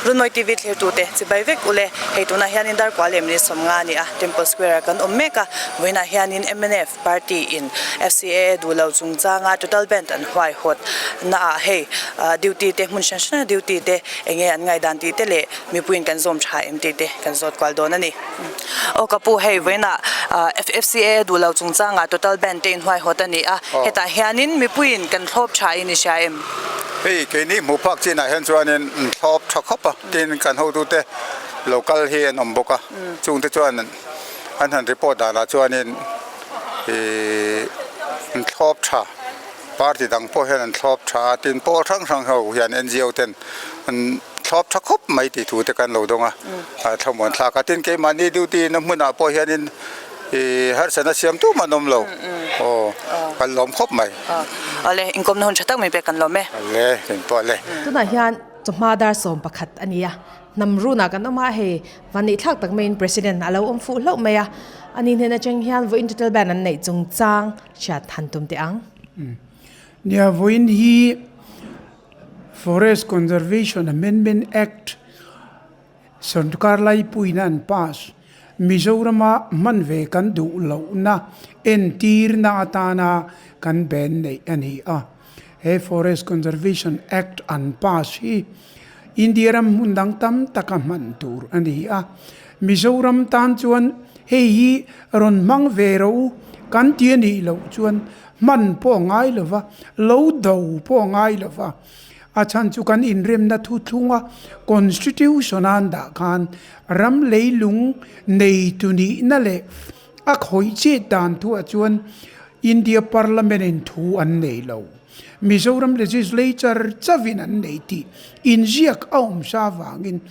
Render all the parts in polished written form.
Runmawi TV thlirtute chibai vek ule. Hei tunah hianin Darkua leh minute 50 a ni a, Temple Square ah kan awm mek a, vawiinah hianin mnf party in FCAA duh lo chungchanga total band an huaihawt naah hei duty te hmun hran hrana duty te eng nge an ngaihdan tih te leh mipuiin kan zawm tha em tih te kan zawt kual dawn a ni. Aw ka pu hei vawiinah FCAA duh lo chungchanga total band te in huaihawt a ni a, hetah hianin mipuiin kan thlawp tha in i hria em? Hei keini hmuh phak chinah hian chuanin an thlawp tha khawp a, tin kan hotute lo kal hi an awm bawk a, chungte chuan an han report danah chuanin ihh an thlawp tha party dang pawh hian an thlawp tha a, tin pawl hrang hrang ho hian NGO ten an thlawp tha khawp mai tih thu te kan lo dawng a, a thlamuan thlak a, tin keimahni duty na hmunah pawh hianin ihh harsatna siam tum an awm lo aw kan lawm khawp mai. Awle inkawmna hun tha tak mai pek kan lawm e. Awle engpawh le. Tunah hian chawhma dar 11 a ni a, hnam runah kan awm a, hei vanneih thlak tak maiin President a lo awm fuh hlauh mai a, ani hnen atang hian vawiin total ban an neih chungchang hriat han tum teh ang. Nia vawiin hi Forest Conservation Amendment Act Sorkar laipuiin an pass Mizorama hman ve kan duh lohna entirna atana kan ban neih a ni a. He Forest Conservation Act an pass hi India ram hmun dang tam taka hman tur a ni a. Mizoram tan chuan hei hi rawn hmang ve rawh u kan ti a nih loh chuan hman pawh a ngai lo va, lo do pawh a ngai lo va. A chhan chu kan inremna thu thlunga Constitution a an dah khan ram leilung neitu nihna leh a khawih chet dan thuah chuan India Parliament in thu an nei lo. Mizoram Legislature chauhin an nei tih inziak a awm sa avangin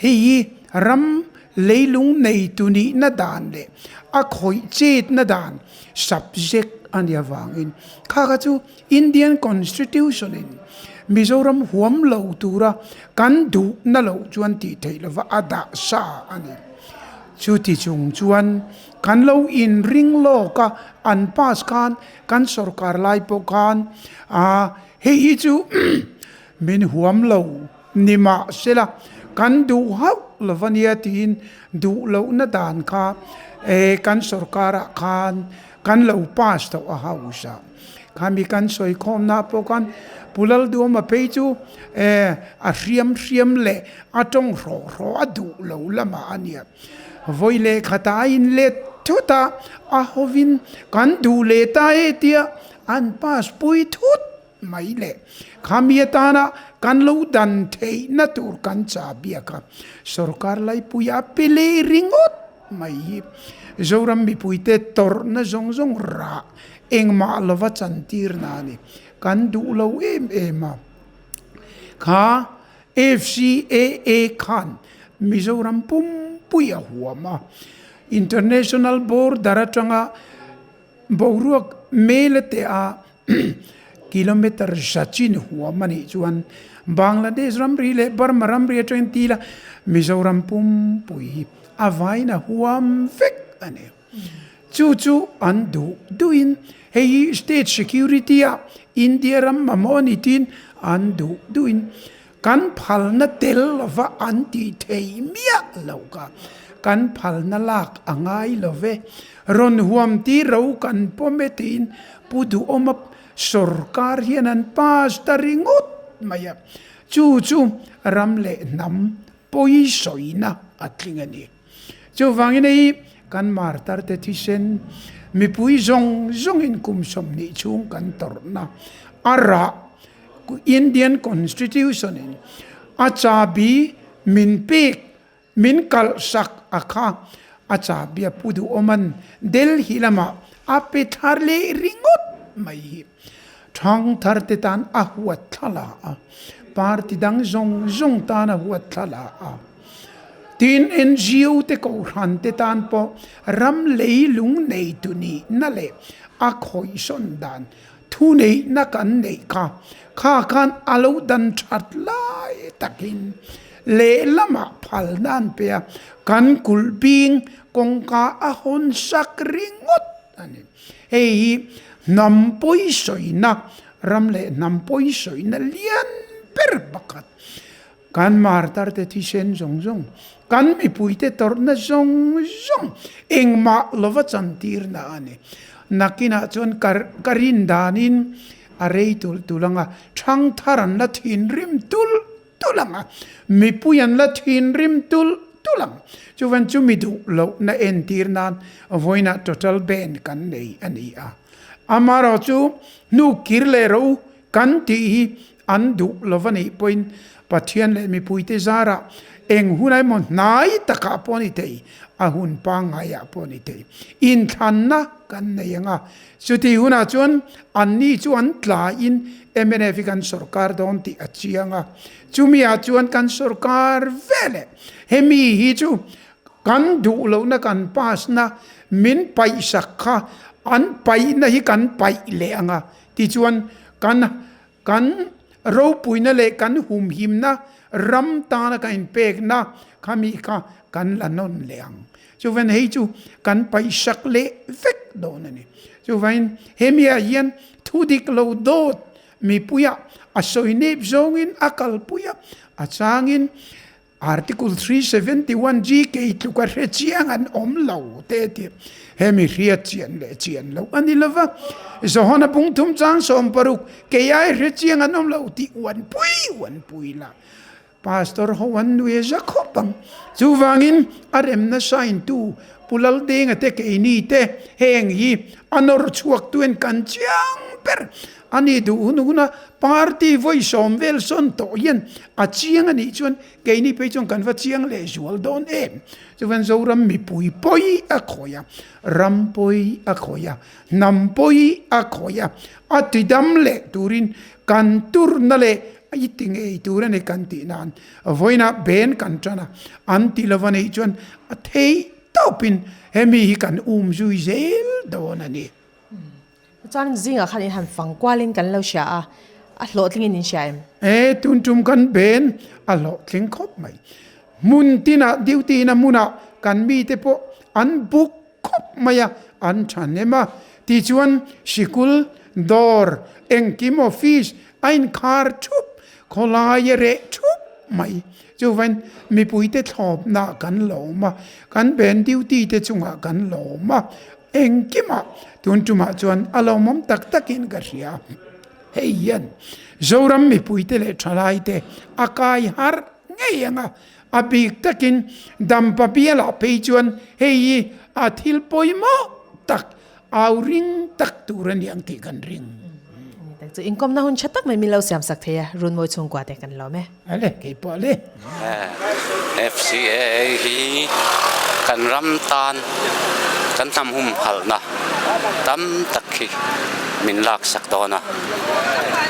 hei hi ram leilung neitu nihna dan leh a khawih chetna dan subject a nih avangin kha kha chu Indian Constitution in Mizoram huam lo tura kan duhna loh chuan tih theih lova a dah sa a ni. Chuti chung chuan kan lo inring lawk a, an pass khan kan sorkar lai pawh khan a hei hi chu min huam lo ni mah sela kan duh hauh lova nia tiin duh lohna dan kha kan sorkarah khan Kan lo pass tawh a house ah khami kan sawi khawmna pawh khan Pu Lalduama phei chu eh a hriam hriam leh a tawng hrawh hrawh a duh lo lamah a nia. Vawi leh khatah a in let thut a, a hovin kan duh leh ta e tia an pass pui thut mai le. Khami atana kan lo dan theihna tur kan chah biak a, sorkar laipui a pe leh ringawt mai hi Zoram mipuite tawrhna zawng zawng rah engmah lova chantirna a ni. Kan duh lo em em a. Kha FCAA khan Mizoram pumpui a huam a, International border atanga Boruak mel a teh a, kilometre za chin huam a nih chuan Bangladesh ramri leh Burma ramri atangin ti ila Mizoram pumpui hi a vain a huam vek a ni. Chu chu an duh duhin hei hi state security ah India ram mamawh a ni tiin an duh duhin Kan phalna tel lova an tih theih miah lo ka. Kan phalna lak a ngai lo ve. Rawn huam ti ro kan pawm e tiin Pu Duhawma sawrkar hian an pass ta ringawt mai a. Chu chu ram leh hnam pawisawina a tling a ni. Chuvangin hei kan martarte thisen mipui zawng zawngin kum 20 chhung kan tawrhna a rah Indian Constitution in a chabi min pek min kalhsak a kha a chabi a pu duhawm an Delhi lamah a pe thar leh ringawt mai hi thangthar te tan a huat thla a, party dang zawng zawng tan a huat thla a. Tin NGO te kohhran te tan pawh ram leilung neitu nihna leh a khawihsawn dan Thu neihna kan neih kha, kha khan a lo dan that lai takin lehlamah phalna an pe a, kan kulh bing kawngka a hawn sak ringawt a ni. Hei hi hnam pawisawina, ram leh hnam pawisawina lian ber pakhat. Kan martarte thisen zawng zawng, kan mipuite tawrhna zawng zawng engmah lova chantirna a ni. Nakinah chuan ka rin danin a rei tulh tulh ang a, thangthar an la thinrim tulh tulh ang a, mipui an la thinrim tulh tulh ang. Chuvan chu mi duh lohna entir nan vawiinah total ban kan nei a ni a. Amaherawhchu hnu kir leh rawh u kan tih hi an duh lova nih pawhin Pathian leh mipuite zarah eng hun emaw hnai takah pawh a ni thei, a hun pangngaiah pawh a ni thei. Inthlanna kan nei ang a, chutih hunah chuan anni chu an tlaiin mnf hi kan sawrkar dawn tih a chiang a, chumiah chuan kan sawrkar veleh hemi hi chu kan duh lohna kan pass na min paihsak kha an paihna hi kan paih leh ang a, tichuan kan Kan ropuina leh kan humhimna ram tana kan inpekna kha mi kha kan la nawn leh ang. Chuvan hei chu kan paihsak leh vek dawn a ni. Chuvain hemiah hian thu dik lo dawt mipuiah a sawi nep zawngin a kalpui a, a changin Article 371 GK tluka hre chiang an awm lo te tih hemi hriat chian leh chian loh a ni lova. Johana bungthum chang 60 kei ai hre chiang an awm lo tih uanpui uanpui la. Pastor ho an nui a za khawp ang. Chuvangin a remna sign tu Pu Laldenga te keini te heng hi a nawr chhuak tuen kan chiang ber A ni duh hun huna party vawi 10 vel sawn tawh hian a chiang a nih chuan keini phei chuan kan va chiang leh zual dawn em. Chuan Zoram mipui pawi a khawi a, ram pawi a khawi a, hnam pawi a khawi a, a ti dam leh turin kan turna leh i ti ngei tur a ni kan tih nan vawiinah ben kan tan a, an ti lova neih chuan a theih tawpin hemi hi kan um zui zel dawn a ni. Chuan zingah khan in han fang kualin kan lo hria a, a hlawhtlingin in hria em? E, tun tum kan ben a hlawhtling khawp mai. Hmun tinah duty na hmunah kan mite pawh an buk khawp mai a, an thahnem a. Tichuan sikul, dawr, engkim office a inkhar thup, khawlai a reh thup mai. Chuvain mipuite thlawpnaah kan lawm a, kan ben duty te chungah kan lawm a. Engkimah tun tumah chuan a lawmawm tak takin ka hria. Hei hian Zoram mipuite leh thalaite a kai harh ngei ang a, a bik takin Dampa bialah phei chuan hei hi a thil pawimawh tak, au ring tak tur a ni ang tih kan ring. Chu inkawmna hun tha tak mai min lo siamsak thei a, Runmawi chhungkua te kan lawm e. Ale, kei pawh ale. FCAA hi kan ram tan kan hnam humhalhna tam tak hi min laksak dawn a,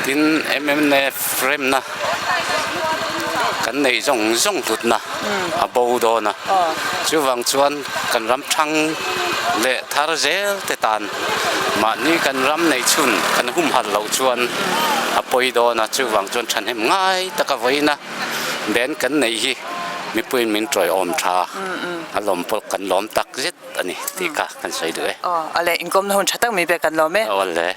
tin mnf remna kan neih zawng zawng hlutna a bo dawn a, chuvang chuan kan ram thang leh thar zel te tan mahni kan ram neih chhun kan humhalh loh chuan a pawi dawn a, chuvang chuan thahnem ngai taka vawiina ben kan neih hi mipuiin min tawiawm tha a lawm pawh kan lawm tak zet a ni tih kha kan sawi duh e. Aw ale inkawmna hun tha tak mai pek kan lawm e. Aw ale.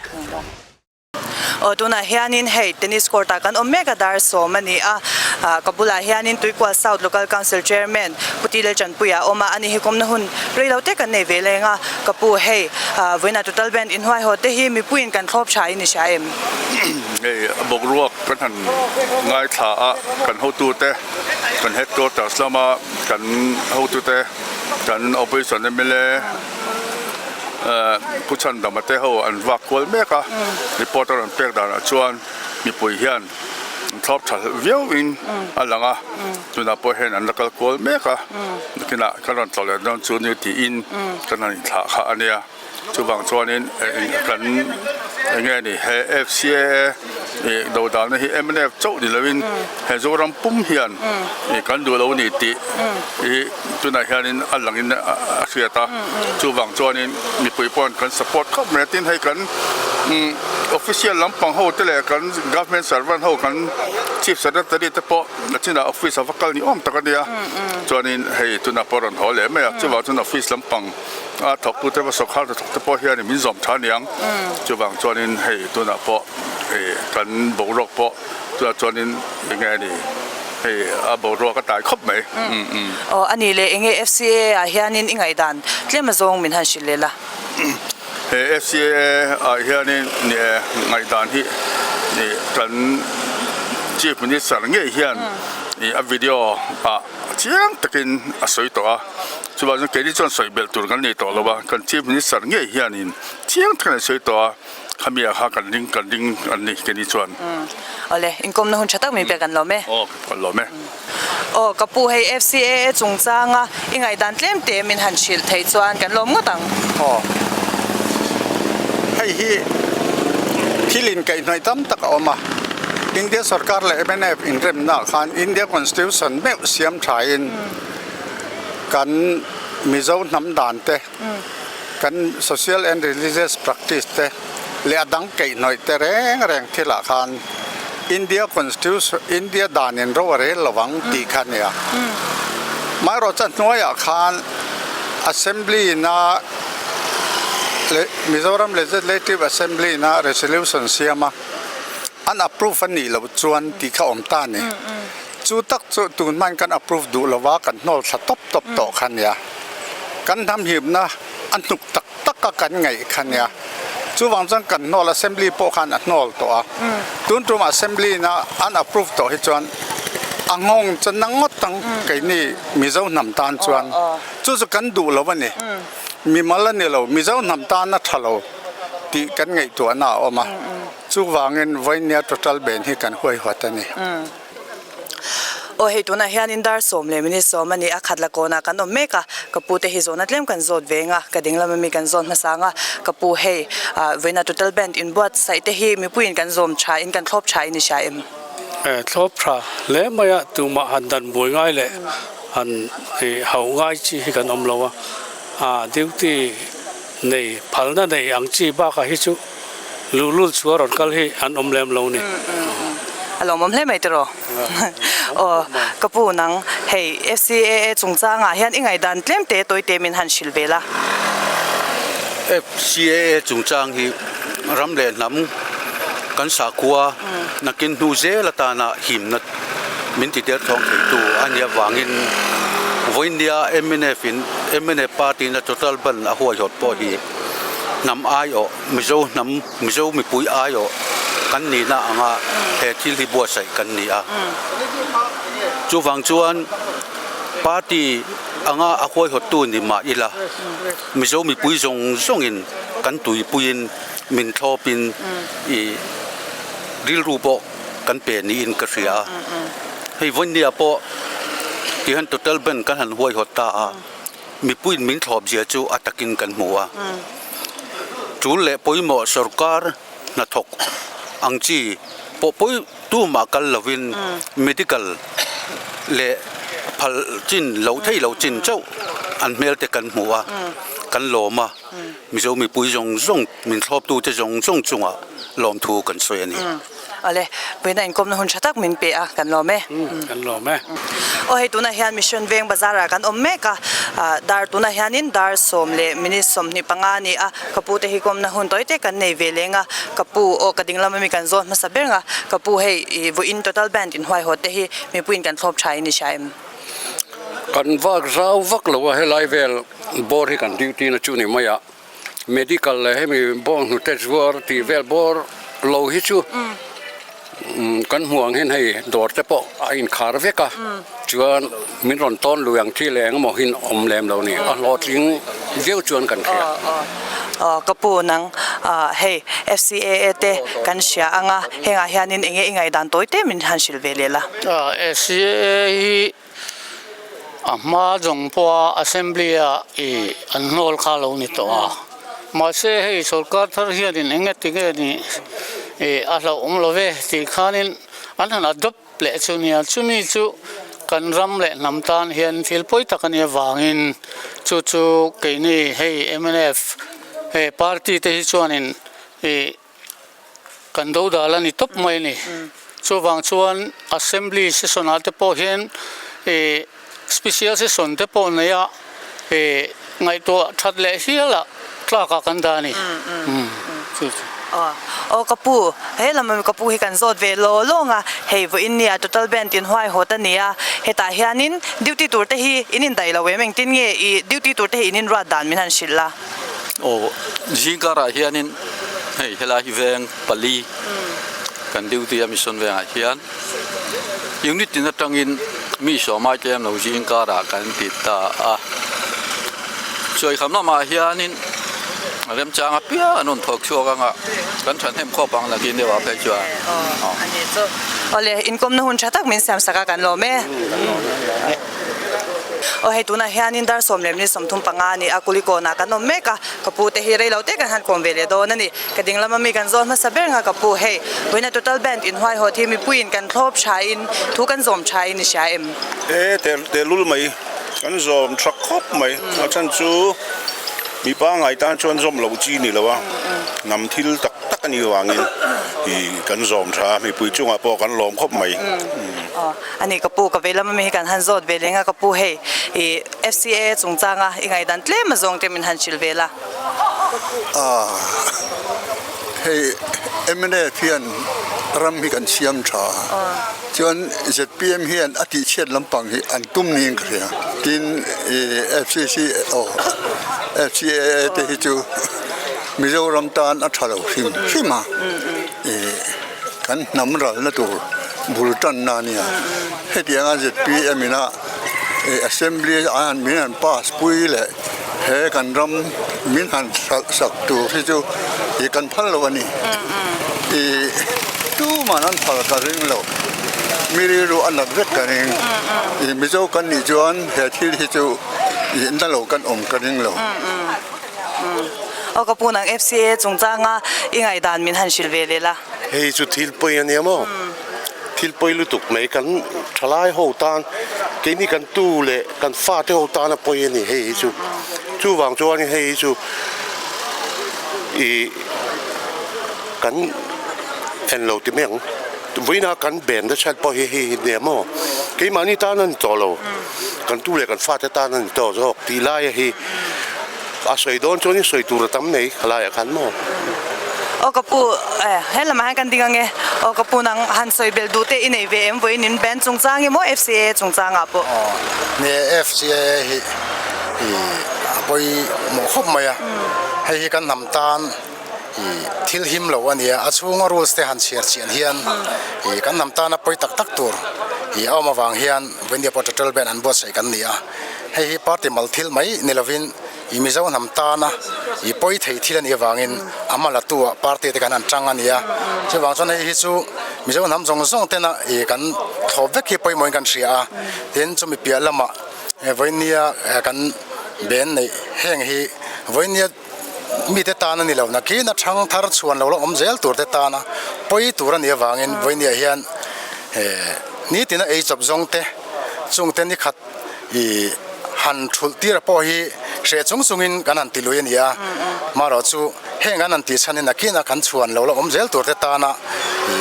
Aw tunah hianin hei tennis court ah kan awm mek a dar 10 a ni a ah ka bulah hianin Tuikual South Local Council Chairman Pu Ti Lalchanpuia a awm a ani hi kawmna hun rei lo te kan nei ve leng a ka pu hei ah vawiinah total band inhuaihawt te hi mipuiin kan thlawp tha in i hria em? Hei a boruak kan han ngaithla a kan hotute kan headquarters lama kan hotute kan opposition mla Pu Chhandama te ho an vak kual mek a, report a rawn pek danah chuan mipui hian an thlawp tha viau in a lang a, tunah pawh hian an la kal kual mek a, nakinah kan rawn tlawh leh dawn chu ni tiin kan han inthlah kha a nia, chuvang chuanin kan eng nge ni he FCAA ih do danna hi mnf chauh ni loin he Zoram pum hian ih kan duh lo ni tih ih tunah hianin a langin a hriat a, chuvang chuanin mipui pawhin kan support khawp mai a, tin hei kan official lampang ho te leh kan government servant ho kan chief secretary te pawh a chinah office a va kal ni awm tak a nia, chuanin hei tunah pawh a rawn haw leh mai a, chuvang chuan office lampang a thawktu te sawrkar hnathawk te pawh hianin min zawm tha aniang, chuvang chuanin hei tunah pawh kan boruak pawh tunah chuanin eng nge ni. Hei a boruak a tai khawp mai. Aw a nih leh enge FCAA ah hianin i ngaihdan tlem azawng min han hrilh leh la. He FCAA ah hianin ngaihdan hi kan Chief Minister ngei hian a video ah chiang takin a sawi tawh a, chuvang chuan keini chuan sawi belh tur kan nei tawh lo a, kan Chief Minister ngei hianin chiang takin a sawi tawh a. Khami ah kha kan ring kan ring an ni keini chuan. Awle, inkawmna hun tha tak min pek an lawm e. Aw, kan lawm e. Aw, ka pu hei FCAA chungchanga i ngaihdan tlem te min han hrilh theih chuan kan lawm ngawt ang. Aw, hei hi thil inkaihhnawih tam tak a awm a, India sorkar leh mnf inremna ah khan India Constitution meuh siam thain kan Mizo hnam dan te, Kan social and religious practice te leh a dang keihnawih te reng reng thilah khan India constitution India danin ro a rel lovang tih kha a nia. Amaherawh chuan hnuaiah khan Assembly na Mizoram Legislative Assembly na resolution siam a an approve a nih loh chuan tih kha awm ta a ni. Chu tak chu tun hmain kan approve duh lova kan hnawl thla tawp tawp tawh kha a nia. Kan hnam hipna a hnuk tak tak a kan ngaih kha nia. Chuvang chuan kan hnawl assembly pawh khan a hnawl tawh a. Tun tum assembly na an approve tawh hi chuan a nghawng chu na ngawt ang keini Mizo hnam tan chuan chu chu kan duh lo a ni. Mimal a ni lo, Mizo hnam tan a tha lo tih kan ngaihtuahna a awm a. Chuvangin Vainia total ban hi kan huaihuat a ni. Aw hei tunah hianin dar 10 leh minute 10 a ni a, khat la kawnah kan awm mek a, ka pu te hi zawhna tlem kan zawt ve eng a, ka ding lam ami kan zawt hmasa ang a, ka pu hei vawiina total band inbuatsaih te hi mipuiin kan zawm tha in kan thlawp tha in i hria em? Thlawp tha hle mai a, tumah han dan buai ngai leh han hauh ngai chi hi kan awm lo a, duty nei phalna nei ang chi bakah hi chu Luhlul chu a rawn kal hi an awm lem lo ni. A lawmawm hle mai tiraw? Aw, ka pu nang, hei FCAA chungchangah hian i ngaihdan tlem te tawi te min han hrilh ve la. FCAA chungchang hi ram leh hnam kan sakhua nakin hnu zel atana himna min ti derthawng theitu a nih avangin vawinia mnf in mnf party in a total ban a huaihawt pawh hi hnam aiawh, Mizo hnam, Mizo mipui aiawh kan nihna anga he thil hi buatsaih kan ni a. Chuvang chuan party anga a huaihawttu ni mah ila, Mizo mipui zawng zawngin kan tuipuiin min thlawpin ih rilru pawh kan pe niin ka hria a. Hei vawinia pawh tihian total ban kan han huaihawt ta a. Mipuiin min thlawp zia chu a takin kan hmu a. Tul leh pawimawh sorkar hnathawk ang chi pawh pawi tumah kal lovin medical leh phal chin loh theih loh chin chauh an hmel te kan hmu a, kan lawm a. Mizo mipui zawng zawng min thlawptute zawng zawng chungah lawmthu kan sawi a ni. Awle, vawiina inkawmna hun tha tak min pe a, kan lawm e. Kan lawm e. Aw hei tunah hian Mission Veng Bazar ah kan awm mek a, dar tunah hianin dar 10 leh minute 25 a ni a, ka pu te hi kawmna hun tawi te kan nei ve leng a, ka pu aw ka ding lam ami kan zawn hmasa ber ang a, ka pu hei ih vawiin total band inhuaihawt te hi mipuiin kan thlawp tha in i hria em? Kan vak zau vak lo a, helai vel bawr hi kan duty na chu ni mai a. Medical leh hemi bawng hnute zuar tih vel bawr lo hi chu kan hmuh ang hian hei dawr te pawh a inkhar vek a, chuan min rawn tawn lui ang chi leh engemaw hi awm lem lo ni, a hlawhtling viau chuan kan hria. Aw ka pu nang hei FCAA te kan hria ang a, hengah hianin enge i ngaihdan tawi te min han hrilh ve leh la. FCAA hi A hma zawng pawha Assembly ah ih an hnawl kha lo ni tawh a, mahse hei sorkar thar hianin eng nge tinge ni ih a hlauhawm lo ve tih khanin an han adopt leh chu nia, chumi chu kan ram leh hnam tan hian thil pawi tak a nih avangin chu chu keini hei mnf hei party te hi chuanin ih Kan do dal a ni tawp mai a ni. Chuvang chuan Assembly session ah te pawh hian ih special session te pawh nei a ih ngaihtuah that leh hial a tlakah kan dah a ni. Chu chu. Aw aw ka pu, he lam ka pu hi kan zawt ve law lawng a, hei vawiin nia total band in huaihawt a ni a, hetah hianin duty tur te hi in indaih lo em engtin nge i duty tur te hi in inruat dan min han hrilh la. Aw zingkarah hianin hei helai hi veng pali kan duty a mission vengah hian unit tin atangin mi sawmai tlem lo zingkarah kan ti ta a, Chawikham lamah hianin remchang apiang an rawn thawk chhuak anga kan thahnem khawp ang nakin deuh ah phei chuan. Aw a ni chu. Awle inkawmna hun tha tak min siam sak a kan lawm e. Aw hei tunah hianin dar 15 a ni a, Kulikawnah kan awm mek a, ka pu te hi rei lo te kan han kawm ve leh dawn a ni. Ka ding lama mi kan zawn hmasa ber nga ka pu hei vawiina total band inhuaihawt hi mipuiin kan thlawp thain thu kan zawm thain i hria em? E tehlul mai kan zawm tha khawp mai a chhan chu mi pangngai tan chuan zawm loh chi ni lo a, hnam thil tak tak a nih vangin ih kan zawm tha a, mipui chungah pawh kan lawm khawp mai. Aw a ni ka pu ka vei lama mi hi kan han zawt ve leng a ka pu hei ih FCA chungchanga i ngaihdan tlem a zawng te min han hrilh ve la. A hei mnf hian ram hi kan siam tha a chuan zpm hian a tihchhiat lampang hi an tum niin ka hria tin ih fcc aw fcaa te hi chu Mizoram tan a tha lo hrim hrim a ih kan hnam ralna tur bul tanna a nia hetianga zpm ina ih assembly a min han pass pui leh. He kan ram min han hralh sak tur hi chu ih kan phal lo a ni. Ih tuman an phal ka ring lo. Mi rilru a nat vek ka ring. Ih Mizo kan nih chuan he thil hi chu ih na lo kan awm ka ring lo. Aw ka pu nang FCA chungchanga i ngaihdan min han hrilh ve leh la. Hei chu thil pawi a nia maw? Thil pawi lutuk mai kan thalai ho tan keini kan tu leh kan fate ho tan a pawi a ni hei hi chu. Chuvang chuan hei hi chu ih kan en lo ti mai ang. Vawiina kan ben na chhan pawh hi hei hi nia maw? Keimahni tan a ni tawh lo, kan tu leh kan fate tan a ni tawh zawk tih laia hi. A sawi dawn chuan i sawi tur a tam nei khalaiah khan maw? Aw ka pu, eh he lamah hian kan ding ange. Aw ka pu nang han sawi belh duh te i nei ve em vawiin in band chungchang emaw FCAA chungchangah pawh? Aw ni e FCAA hi i a pawi mawh khawp mai a, hei hi kan hnam tan i thil him lo a nia, a chhunga rules te han chhiar chian hian i kan hnam tana pawi tak tak tur i a awm avang hian vawiin pawh total band an buatsaih kan ni a. Hei hi party mal thil mai ni lovin i Mizo hnam tana i pawi thei thil a nih avangin a hma la tu ah party te kan han tang a ni a. Chuvang chuan hei hi chu Mizo hnam zawng zawng tena i kan thlawp vek hi pawimawhin kan hria a. Tin, chumi piah lamah vawinia kan ben neih heng hi vawinia mite tan a ni lo nakin a thang thar chhuan lo la awm zel tur te tana pawi tur a nih avangin vawinia hian nitina ei chawp zawng te chung te ni khat I han thulh tir pawh hi hreh chung chungin kan han ti lui a ni a, marawh chu heng an han tih chhanin nakinah kan chhuan lo la awm zel tur te tana i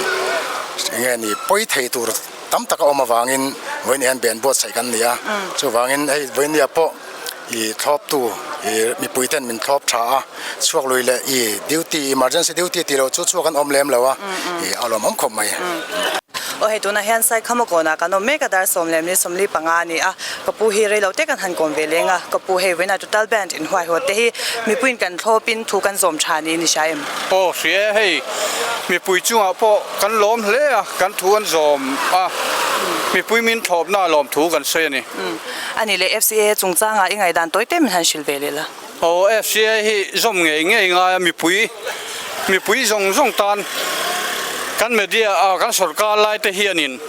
eng nge ni pawi thei tur tam tak a awm avangin vawiin hian ben buatsaih kan ni a, chuvangin hei vawinia pawh i thlawptu i mipui ten min thlawp tha a, chhuak lui leh i duty emergency duty tih loh chu chhuak an awm lem lo a, i a lawmawm khawp mai. Aw hei tunah hian Saikhama kawnah kan awm mek a, dar 15 a ni a, ka pu hi rei lo te kan han kawm ve leng a, ka pu hei vawiinah Total Band inhuaihawt te hi mipuiin kan thlawpin thu kan zawm tha niin i hria em? Aw hria e, hei mipui chungah pawh kan lawm hle a, kan thu an zawm a, mipui min thlawpna a lawm thu kan sawi a ni. A nih leh FCA chungchangah i ngaihdan tawi te min han hrilh ve leh la. Aw FCA hi zawm ngei ngei ngai a mipui mipui zawng zawng tan kan media a kan sorkar lai te hianin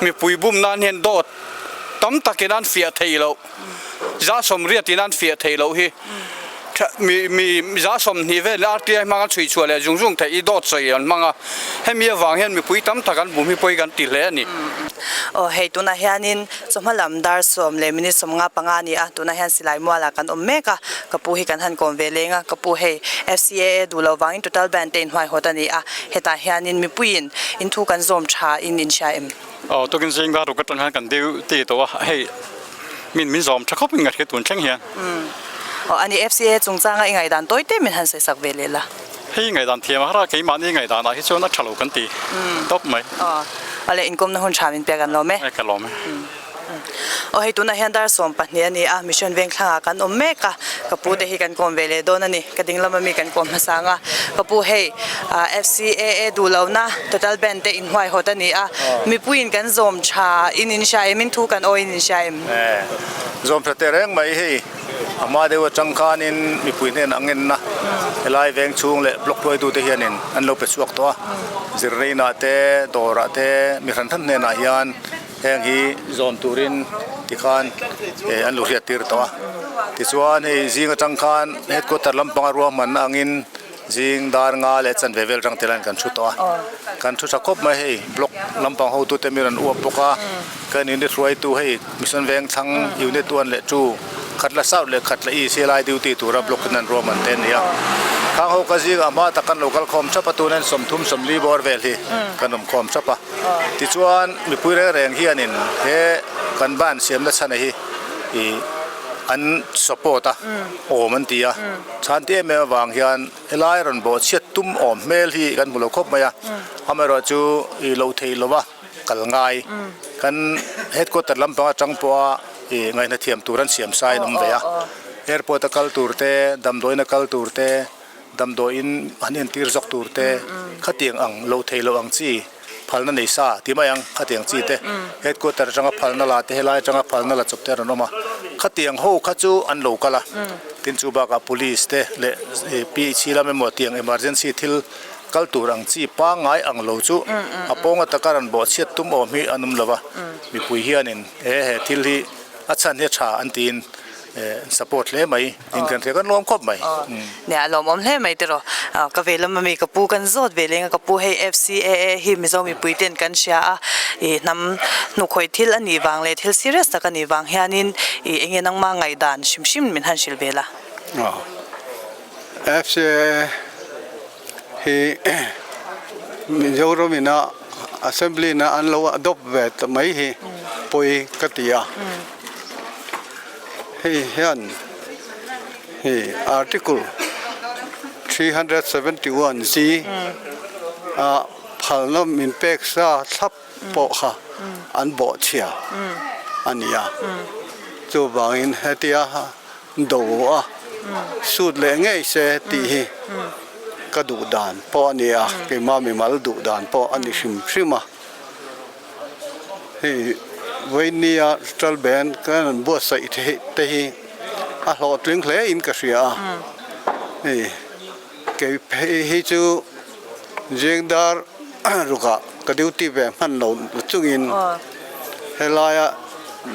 mipui bum nan hian dawt tam takin an fiah thei loh za sawmriat in an fiah thei loh hi mi mi za 20 vel RTI hmang an chhui chhuah leh zung zung theih hi dawt sawi an hmang a hemi avang hian mipui tam tak an bum hi pawi kan ti hle a ni. Aw hei tunah hianin Chawhma lam dar 10:55 a ni a, tunah hian silai mualah kan awm mek a, ka pu hi kan han kawm ve leng a, ka pu hei FCAA duh lo vangin total band te inhnuaihawt a ni a, hetah hianin mipuiin in thu kan zawm tha in in hria em? Aw tukin zing dar ruk atang hian kan deuh ti tawh a, hei min min zawm tha khawp in ka hria tun thleng hian. Aw a ni FCA chungchanga i ngaihdan tawi te min han sawi sak ve leh la. Hei ngaihdan thiam a har a, keimahni ngaihdan ah hi chuan a tha lo kan ti tawp mai. Aw awle inkawmna hun tha min pek an lawm e. Ka lawm e. Aw hei tunah hian dar 12 a ni a, Mission Vengthlangah kan awm mek a, ka pu te hi kan kawm ve leh dawn a ni, ka ding lama mi kan kawm hmasa ang a, ka pu hei FCAA duh lohna total band te inhuaihawt a ni a, mipuiin kan zawm tha in in hria em, in thu kan awi in in hria em? Zawm tha teh reng mai hei, a hma deuh atang khanin mipui hnenah ngenna helai veng chhung leh block hruaitute hianin an lo pe chhuak tawh a, zirleinah te, dawrah te, mi hran hran hnenah hian Heng hi zawm turin tikhan an lo hriat tir tawh a. Tichuan hei zing atang khan headquarter lampanga ruahmanna angin zing dar nga leh chanve vel rang tel hian kan thu tawh a. Kan thu tha khawp mai hei block lampang hotute mi rawn uap bawk a. Kan unit hruaitu hei Mission Vengthlang unit 1 leh 2 Khatla South leh Khatla East hi lai duty tura block in an ruahman te a ni a. Khang ho ka zingah hma tak kan lo kal khawm thap a tuna 30 40 bawr vel hi kan awm khawm thap a. Tichuan mipui reng reng hianin he kan ban siamna chhana hi ih an support a awm an ti a. Chhan ti em em avang hian helai rawn bawhchhiat tum awm hmel hi kan hmu lo khawp mai a. Amaherawhchu ih loh theih lova kal ngai kan headquarter lampang atang pawha ih ngaihna thiam tur an siam sa in awm ve a. Airport a kal tur te damdawiin a kal tur te. Damdawiin han entir zawk tur te, khatiang ang lo thei lo ang chi phalna nei sa ti mai ang, khatiang chi te headquarter atanga phalna la te helai atanga phalna la chawp te an rawn awm a, khatiang ho kha chu an lo kal a, tin chu bakah police te leh PHC lam emaw tiang emergency thil kal tur ang chi pangngai ang lo chu a pawnga taka rawn bawhchhiat tum awm hi an awm lo va, mipui hianin he he thil hi a chhan hi a tha an tiin support hle mai. In kan hria kan lawm khawp mai. Nia a lawmawm hle mai tiraw. Ka ve lam ami ka pu kan zawt ve leng a ka pu hei FCAA hi Mizo mipui ten kan hria a ih hnam hnukhawi thil a nih vang leh thil serious tak a nih vang hianin ih eng nge nangma ngaihdan hrim hrim min han hrilh ve la. FCAA hi Mizoram ina Assembly ina an lo adopt ve ta mai hi pawi ka ti a. Hei hian hei article 371 G a phalna min pek sa thlap pawh kha an bawhchhia a ni a. Chuvangin hetia do a sut leh ngei se tih hi ka duh dan pawh a ni a, keimah mimal duh dan pawh a ni hrim hrim a. Hei Vainia Central Bank kan rawn buatsaih te hi a hlawhtling hle in ka hria a, hei kei phei hi chu Zingdar rukah ka duty ve hman lo chungin helaia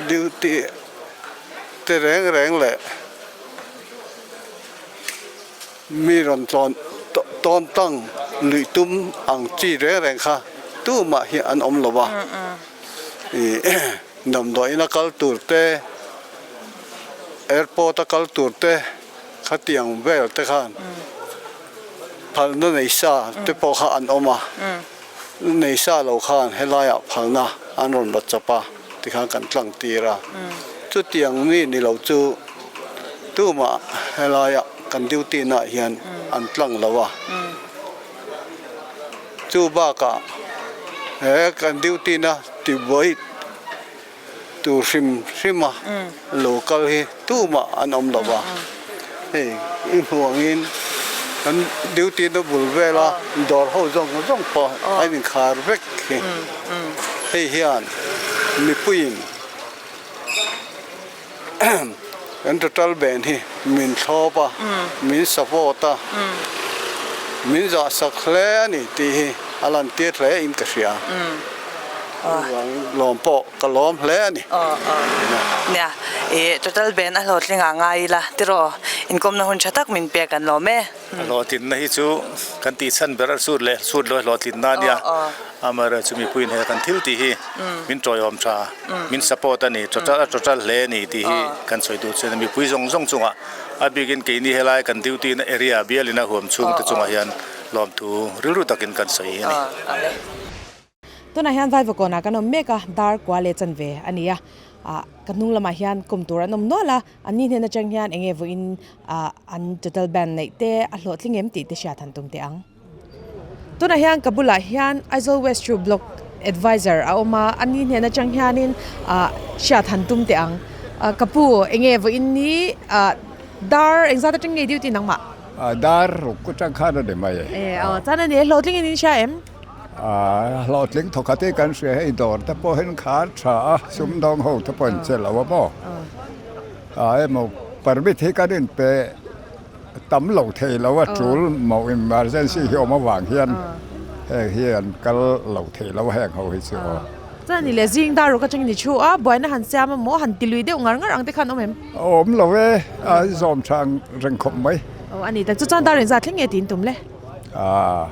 duty te reng reng leh Mi rawn tlawn tawn tang luih tum ang chi reng reng kha tumah hi an awm lo va. Ih damdawiin a kal tur te, airport a kal tur te khatiang vel te khan phalna nei sa te pawh kha an awm a. Nei sa lo khan helaiah phalna an rawn la chawp a tikhan kan tlang tir a. Chutiang mi ni lo chu tumah helaiah kan duty naah hian an tlang lo a. Chu bakah he kan duty na tibuai tur hrim hrim a lo kal hi tumah an awm lo va, hei i hmuh angin kan duty na bul vela dawr ho zawng zawng pawh a inkhar vek hi, hei hian mipuiin Kan total band hi min thlawp a, min support a, min zahsak hle a ni tih hi a lantir hle in ka hria. Chuvangin lawm pawh ka lawm hle a ni. Nia, i total band a hlawhtling ah ngai ila tiraw, inkawmna hun tha tak min pek an lawm e. A hlawhtlinna hi chu kan tih chhan ber a sut leh sut lo hlawhtlinna a nia. Amaherawhchu chu mipuiin he kan thil tih hi min tawiawm tha, min support a ni, total a total hle a ni tih hi kan sawi duh chuan mipui zawng zawng chungah a bikin keini helai kan duty na area bialin a huam chhungte chungah hian lawmthu rilru takin kan sawi a ni. Tunah hian Vaivakawnah kan awm mek a, dar kua leh chanve a ni a. Ah ka hnung lamah hian kawm tur an awm nual a, an ni hnen atang hian eng nge vawiin ah an total band neih te a hlawhtling em tih te hriat han tum teh ang. Tunah hian ka bulah hian Aizawl West Chu Block Advisor a awm a, a ni hnen atang hianin ah hriat han tum teh ang. Ah ka pu eng nge vawiin ni ah dar engzat atang nge duty nangmah? Ah dar ruk atang khan a ni mai e. E aw chuan a ni e hlawhtling in in hria em? Ah hlawhtling thawkhat hi kan hria hei dawr te pawh hian khar tha a sumdawng ho te pawh an che lo a maw? Ah emaw permit hi kan inpe. Tam lo thei lo a tul mauh emergency hi awm avang hian heng hi an kal lo thei lo a heng ho hi chu aw. Chuan ni leh zing dar ruk atangin i thu a, buaina han siam a maw han ti lui deuh ngar ngar ang te khan awm em? Awm lo e, a zawm tha ang reng khawp mai. Aw a ni tak chu chuan dar inzat thleng nge tiin tum le? Aa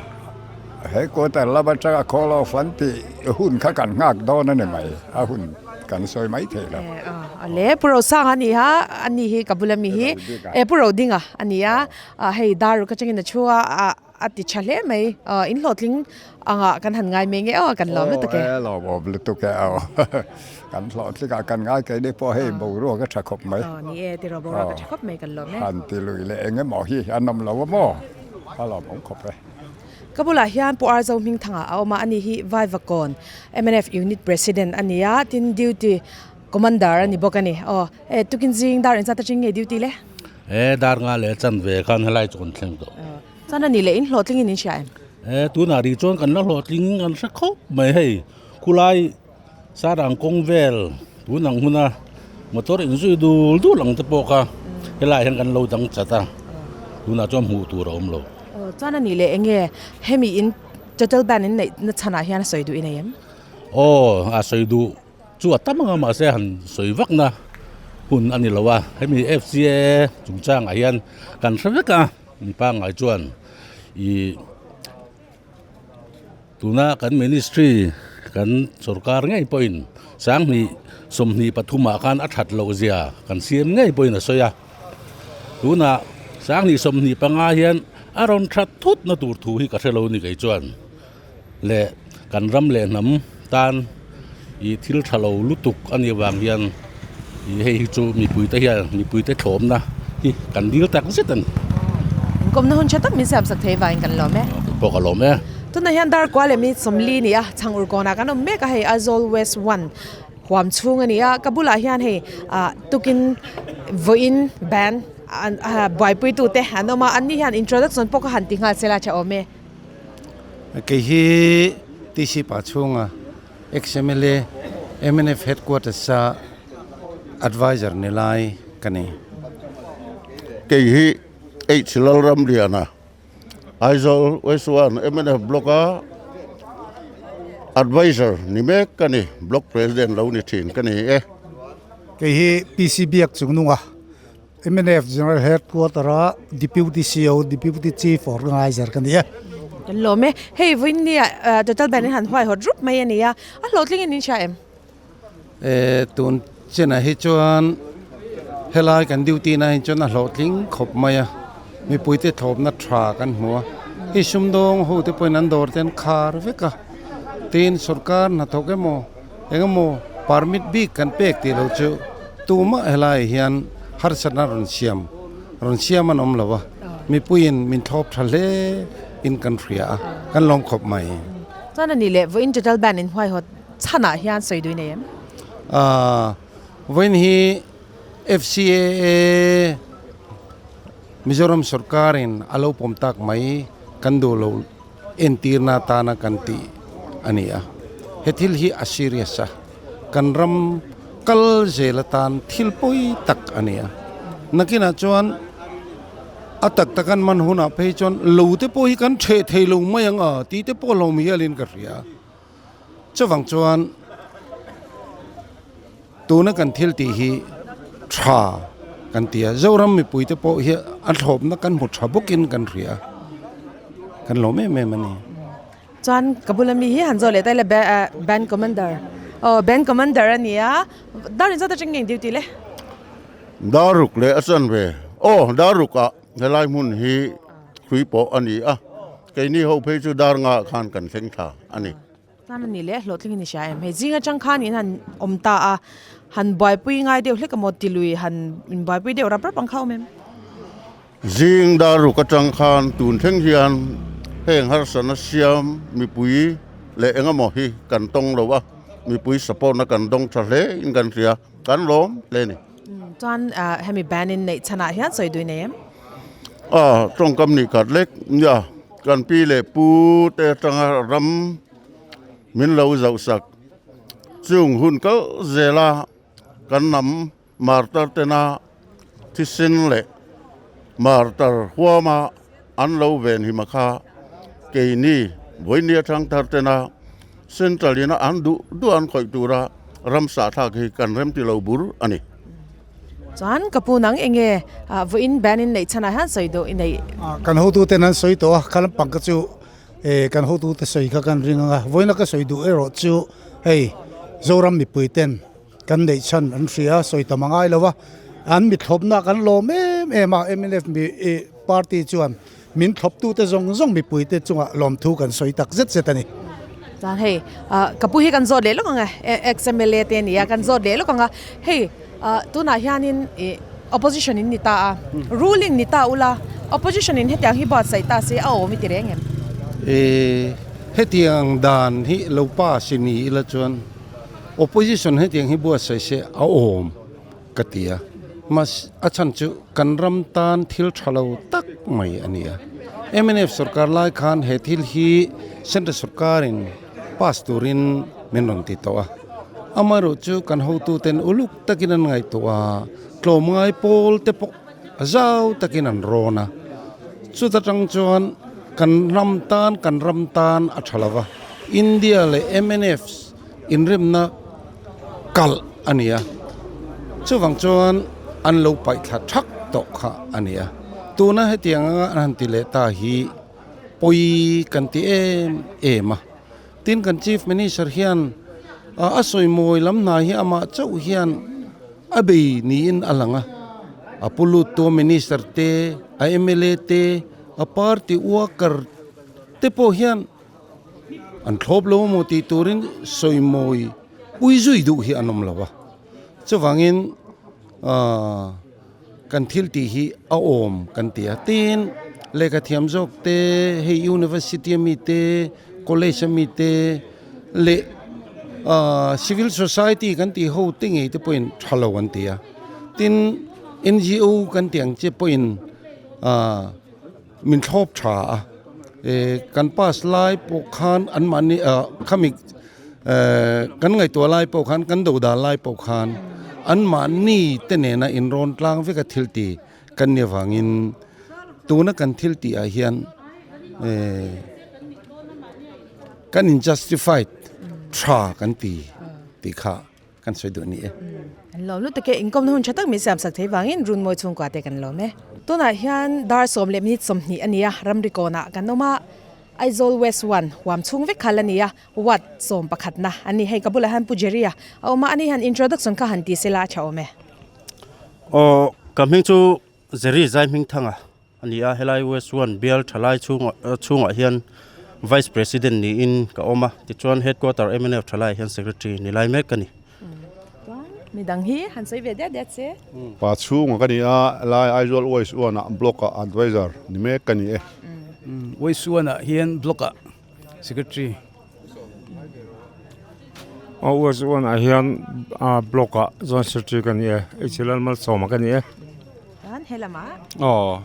he quarter lam atanga call off an tih hun kha kan nghak dawn a ni mai, a hun. Kan sawi mai thei lo. A le Pu Rosanga a ni a, a ni hi ka bula mi hi e Pu Rodinga a ni a, hei dar ruk atangin a thu a, a ti tha hle mai, in hlawhtling angah kan han ngai mai nge aw, kan lawm lutuk e. Aw lawmawm lutuk e aw, kan hlawhtling ah kan ngai keini pawh hei boruak a tha khawp mai. Aw ni e tiraw boruak a tha khawp mai kan lawm e. Han ti lui leh eng emaw hi an awm lo a maw, a lawmawm khawp e. Ka bulah hian Pu Arzo Hmingthanga a awm a, ani hi Vaivakawn mnf Unit President a ni a, tin Duty Commander a ni bawk a ni. Aw, e tukin zing dar engzat atang nge duty le? E dar nga leh chan ve khan helai chu kan thleng tawh. Chuan a ni leh in hlawhtling in in hria em? E tunah rih chuan kan la hlawhtling kan hre khawp mai hei, khulai Sarang kawng vel tun ang huna motor inzui dul dul ang te pawh kha helai hian kan lo dang chat a, tunah chuan hmuh tur a awm lo. Aw chuan a nih leh eng nge hemi in total ban in neih na chhanah hian a sawi duh i nei em? Aw a sawi duh chu a tam ang a mahse han sawi vak na hun a ni lo a, hemi FCA chungchangah hian kan hre vek a mi pangngai chuan ih. Tuna kan ministry kan sorkar ngei pawhin sanghnih 23 ah khan a that loh zia kan siam ngei pawhin a sawi a. Tunah sanghnih 25 hian a rawn that thut na tur thu hi ka hre lo ni kei chuan leh kan ram leh hnam tan ih thil tha lo lutuk a nih avang hian ih hei hi chu mipui te hian mipui te thlawmna hi kan dil tak zet a ni. Inkawmna hun tha tak min siam sak thei vangin kan lawm e. Kei pawh ka lawm e. Tunah hian dar kua leh mi 40 ni a, chhang ur kawnah kan awm mek a hei Aizawl West One huam chhung a ni a, ka bulah hian hei ah tukin vawiin band buaipui tute an awm a, an ni hian introduction pawh ka han ti nghal sela tha awm e. Kei hi TC Pachhunga ex-MLA mnf Headquarters a Adviser ni lai ka ni. Kei hi H Lalramliana, Aizawl West One mnf Block a Adviser ni mek ka ni, Block President lo ni thin ka ni e. Kei hi PC Biak Chungnunga Mnf General Headquarter a Deputy CEO, Deputy Chief Organizer ka ni e. Kan lawm e. Hei vawiin ni ah total band in han huaihawt rup mai a ni a, a hlawhtling in in hria em? E tun chenah hi chuan helai kan duty na hi chuan a hlawhtling khawp mai a, mipuite thlawpna tha kan hmu a, hei sumdawng ho te pawhin an dawr te an khar vek a, tin sorkar hnathawk emaw Engemaw permit bik kan pek tih lo chu tumah helaiah hian harsatna rawn siam rawn siam an awm lo a, mipuiin min thlawp tha hle in kan hria a, kan lawm khawp mai. Chuan a nih leh vawiin total band in huaihawt chhanah hian sawi dui nei em? Aaa vawiin hi FCAA Mizoram sorkarin a lo pawm tak mai kan duh lo. Entirna atana kan tih a ni a, he thil hi a serious a, kan ram kal zel atan thil pawi tak a ni a. Nakinah chuan a tak tak an man hunah phei chuan lo te pawh hi kan theh thei lo mai ang a tih te pawh hlawm hialin ka hria. Chuvang chuan tuna kan thil tih hi tha kan ti a, Zoram mipui te pawh hi a thlawpna kan hmu tha bawkin kan hria, kan lawm em em a ni. Chuan ka bula mi hi han zawh leh ta ila band commander aw band commander a ni a, dar inzawt atang nge duty le? Daruk leh a chanve aw daruk ah helai hmun hi hrui pawh a ni a, keini ho phei chu dar nga khan kan thleng thla a ni. Chuan a nih leh hlawhtling in i hria em? Hei zing atang khan in han awm ta a, han buaipui ngai deuh hlek emaw tilui han inbuaipui deuh rap rap ang kha awm em? Zing dar ruk atang khan tun thleng hian heng harsatna siam mipui leh eng emaw hi kan tawng lo a, mipui support na kan dawng tha hle in kan hria, kan lawm hle a ni. Chuan hemi ban in neih chhanah hian sawi dui nei em? A, tawngkam nih khat lek nia, kan pi leh pu te atanga ram min lo zauhsak chung hun kal zela kan hnam martar tena thisen leh martar huama an lo venhim a kha keini vawinia thangthar tena Central ina an duh duh an khawih tura ram sahthlak hi kan remti lo bur a ni. Chuan ka pu nang enge vawiin ban in neih chhanah hian sawi duh i neih? Kan hotute an sawi tawh a, kha lampang kha chu kan hotute sawi kha kan ring ang a, vawiina ka sawi duh erawh chu hei Zoram mipui ten kan neih chhan an hria sawi tam a ngai lo a, an mithlawpna kan lawm em em a, mnf party chuan Min thlawptute zawng zawng mipuite chungah lawmthu kan sawi tak zet zet a ni. Chuan hei ka pu hi kan zawt leh lawk ang e, ex mla te a ni a, kan zawt leh lawk ang a, hei tunah hianin ih opposition in ni ta a, ruling ni ta ula, opposition in hetiang hi buatsaih ta se a awm i ti reng em? E, hetiang dan hi lo pass i ni ila chuan opposition hetiang hi buatsaih se a awm. Ka ti a, mas a chhan chu kan ram tan thil tha lo tak mai a ni a. Mnf sorkar lai khan he thil hi Central sorkarin pass turin min rawn ti tawh a. Amaherawh chu kan hotuten uluk takin an ngaihtuah a, tlawmngai pawl te pawh zau takin an rawn a. Chuta tang chuan kan ram tan kan ram tan a tha lo va, India leh mnf inremna kalh a ni a, chuvang chuan an lo paih thla thak tawh kha a ni a, tuna hetiang anga an han ti leh ta hi pawi kan ti em em a, tin kan Chief Minister hian a sawi mawi lam hna hi amah chauh hian a bei niin a lang a, a pu lut tu Minister te, a mla te, a party worker te pawh hian An thlawp lo maw tih turin sawimawi pui zui duh hi an awm lo a, chuvangin kan thil tih hi a awm kan ti a, tin lehkha thiam zawk te hei university ami te college ami te leh civil society kan tih ho te ngei te pawhin tha lo an ti a, tin N_G_O kan tih ang che pawhin Min thlawp tha a, kan pass lai pawh khan an mahni ah khami kan ngaihtuah lai pawh khan kan do dan lai pawh khan an mahni te nena inrawn tlang vek a thil ti kan nih avangin tuna kan thil tih ah hian kan in justified tha kan ti tih kha. Kan sawi duh a ni e. Kan lawm lutuk e, inkawmna hun tha tak min siam sak thei vangin Runmawi chhungkua te kan lawm e. Tunah hian dar sawm leh minute 20 a ni a, ramri kawnah kan awm a, Aizawl West One huam chhung vek kha la ni a, ward sawm pakhatna a ni. Hei ka bulah hian Pu Jerry-a a awm a, ani hian introduction kha han ti sela a tha awm e. Aw, ka hming chu Jerry Zaihmingthanga A ni a, helai West One bial thalai chhungah hian Vice President niin ka awm a, tichuan Headquarter mnf thalaiah hian Secretary ni lai mek ka ni. Chuan midang hi han sawi ve diat diat se. Pa chhunga ka ni a, helai Aizawl West One ah Block ah Adviser ni mek ka ni e. West One ah hian Block ah Secretary. West One ah hian Block ah Joint Secretary ka ni e, HLL Malsawma ka ni e. Chuan helamah. Aw,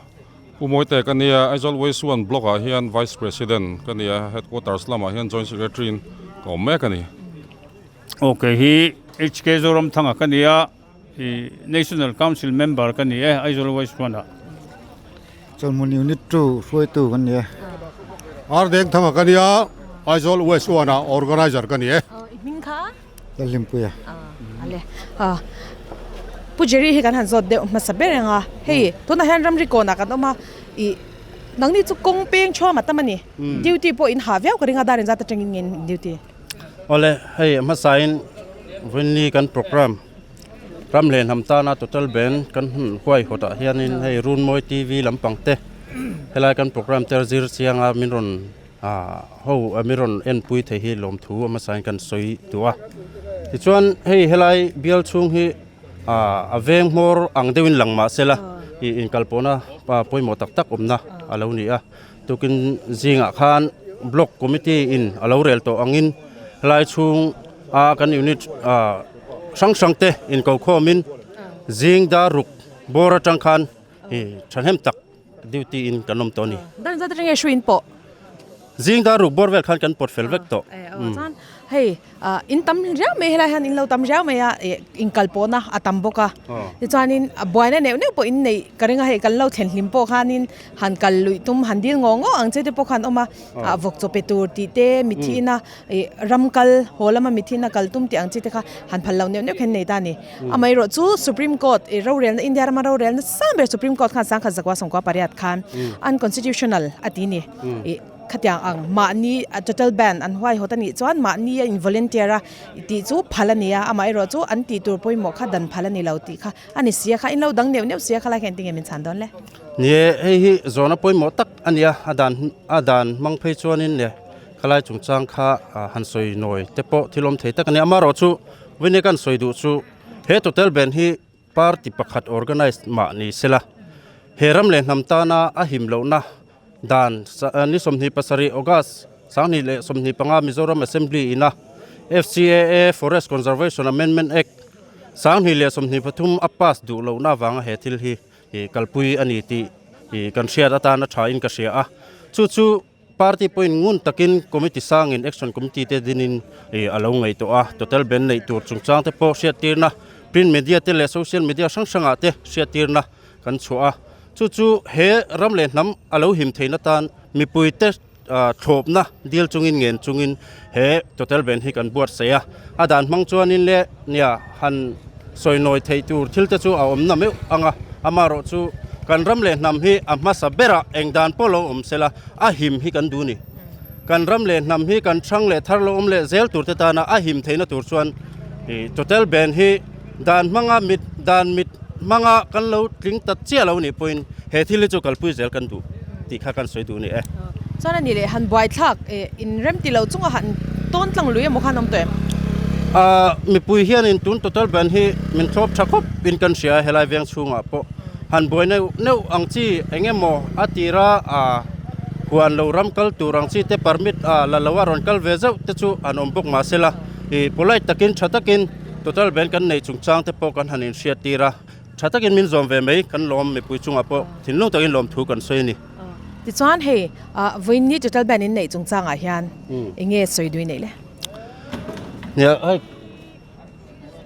Pu Mawite ka nia, Aizawl West One Block ah hian Vice President ka nia, Headquarters lamah hian Joint Secretary in ka awm mek a ni. Aw, kei hi HK Zoramthanga ka nia, i National Council member ka ni e, Aizawl West One ah. Chawlhmun Unit 2 hruaitu kan ni e. Ardengthanga ka nia, Aizawl West One ah Organizer ka ni e. Aw, i hming kha? Lalhlimpuia. Ale. Pu Jerry hi kan han zawt deuh hmasa ber ang a. Hei tunah hian ramri kawnah kan awm a, ih nangni chu kawng peng thuam a tam a ni. Duty pawh in hah viau ka ring a, dar inzat atangin nge in duty? Awle, hei a hmasain Vawiinni kan program ram leh hnam tana total band kan hun huaihawtah hianin hei Runmawi TV lampang te helai kan program te zir chianga min rawn. Ho mi rawn enpui thei hi lawmthu a hmasain kan sawi duh a. Tichuan hei helai bial chhung hi a veng hmawr ang deuhin lang mah se la ih inkalpawhna pawimawh tak tak awmna a lo ni a. Tukin zingah khan block committee in a lo rel tawh angin helai chhung a kan unit hrang hrang te inkokhawmin zing dar ruk bawr atang khan ih thahnem tak Duty in kan awm tawh a ni. Dan zat atang nge hruin pawh? Zing dar ruk bawr vel khan kan pawt fel vek tawh. Chuan hei in tam riau mai helai hian in lo tam riau mai a in kal pawhna a tam bawk a. Tichuanin buaina neuh neuh pawh in neih ka ring a hei kan lo thlen hlim pawh khanin han kal luih tum han dil ngaw ngaw ang che te pawh khan awm a. Vawk chaw pe tur tih te mithiin a Ih ram kal haw lama mithina kal tum tih ang chi te kha han phal lo neuh neuh khan nei ta a ni. Amaherawh chu Supreme Court ih rorelna India rama rorelna sang ber Supreme Court khan sangkhat zakua sawmkua pariat khan unconstitutional a ti ni. Ih khatiang ang mahni total ban an huaihawt a nih chuan mahni a in volunteer a tih chu phal a ni a, amaherawh chu an tih tur pawimawh kha dan phal a ni lo tih kha a ni si a kha in lo dang neuh neuh si a khalai kha engtin nge min chhan dawn le? Ni e, hei hi zawhna pawimawh tak a ni a, a dan a dan hmang phei chuanin le. Khalai chungchang kha han sawi nawi te pawh thil awm thei tak a ni. Amaherawh chu Winnie kan sawi duh chu he total ban hi party pakhat organise mah ni sela he ram leh hnam tana a him lohna dan ni 27 August 2025 Mizoram Assembly ina FCAA Forest Conservation Amendment Act 2023 a pass duh lohna avanga he thil hi kalpui a ni tih kan hriat atana thain ka hria a. Chu chu Party pawhin ngun takin committee sangin action committee te dinin a lo ngaihtuah a, total ban neih tur chungchang te pawh hriattirna print media te leh social media hrang hrangah te hriattirna kan chhuah a. Chu chu he ram leh hnam a lo him theihna tan mipui te thlawpna dil chungin ngen chungin he total ban hi kan buatsaih a. A dan hmang chuanin leh nia han sawi nawi theih tur thil te chu a awm na meuh ang a, amaherawh chu kan ram leh hnam hi a hmasa berah eng dan pawh lo awm sela a him hi kan duh ni. Kan ram leh hnam hi kan hrang leh thar lo awm leh zel tur te tana a him theihna tur chuan total ban hi dan hmanga mit dan mit hmanga kan lo tling ta chiah lo nih pawhin he thil hi chu kalpui zel kan duh tih kha kan sawi duh a ni e. Chuan a ni leh han buaithlak in rem ti lo chunga han tawn tlang lui emaw khan awm tawh em? Ahh mipui hianin tun total ban hi min thlawp tha khawp in kan hria a helai veng chhungah pawh han buai neuh neuh ang chi eng emaw a tira ahh huan lo ram kal tur ang chi te permit ah la lo a rawn kal ve zauh te chu an awm bawk mahsela ih polite takin tha takin total ban kan neih chungchang te pawh kan han inhriat tir a tha takin min zawm ve mai kan lawm mipui chungah pawh thinlung takin lawmthu kan sawi a ni. Tichuan hei vawiin total ban in neih chungchangah hian eng nge sawi dui neih le? Nia hei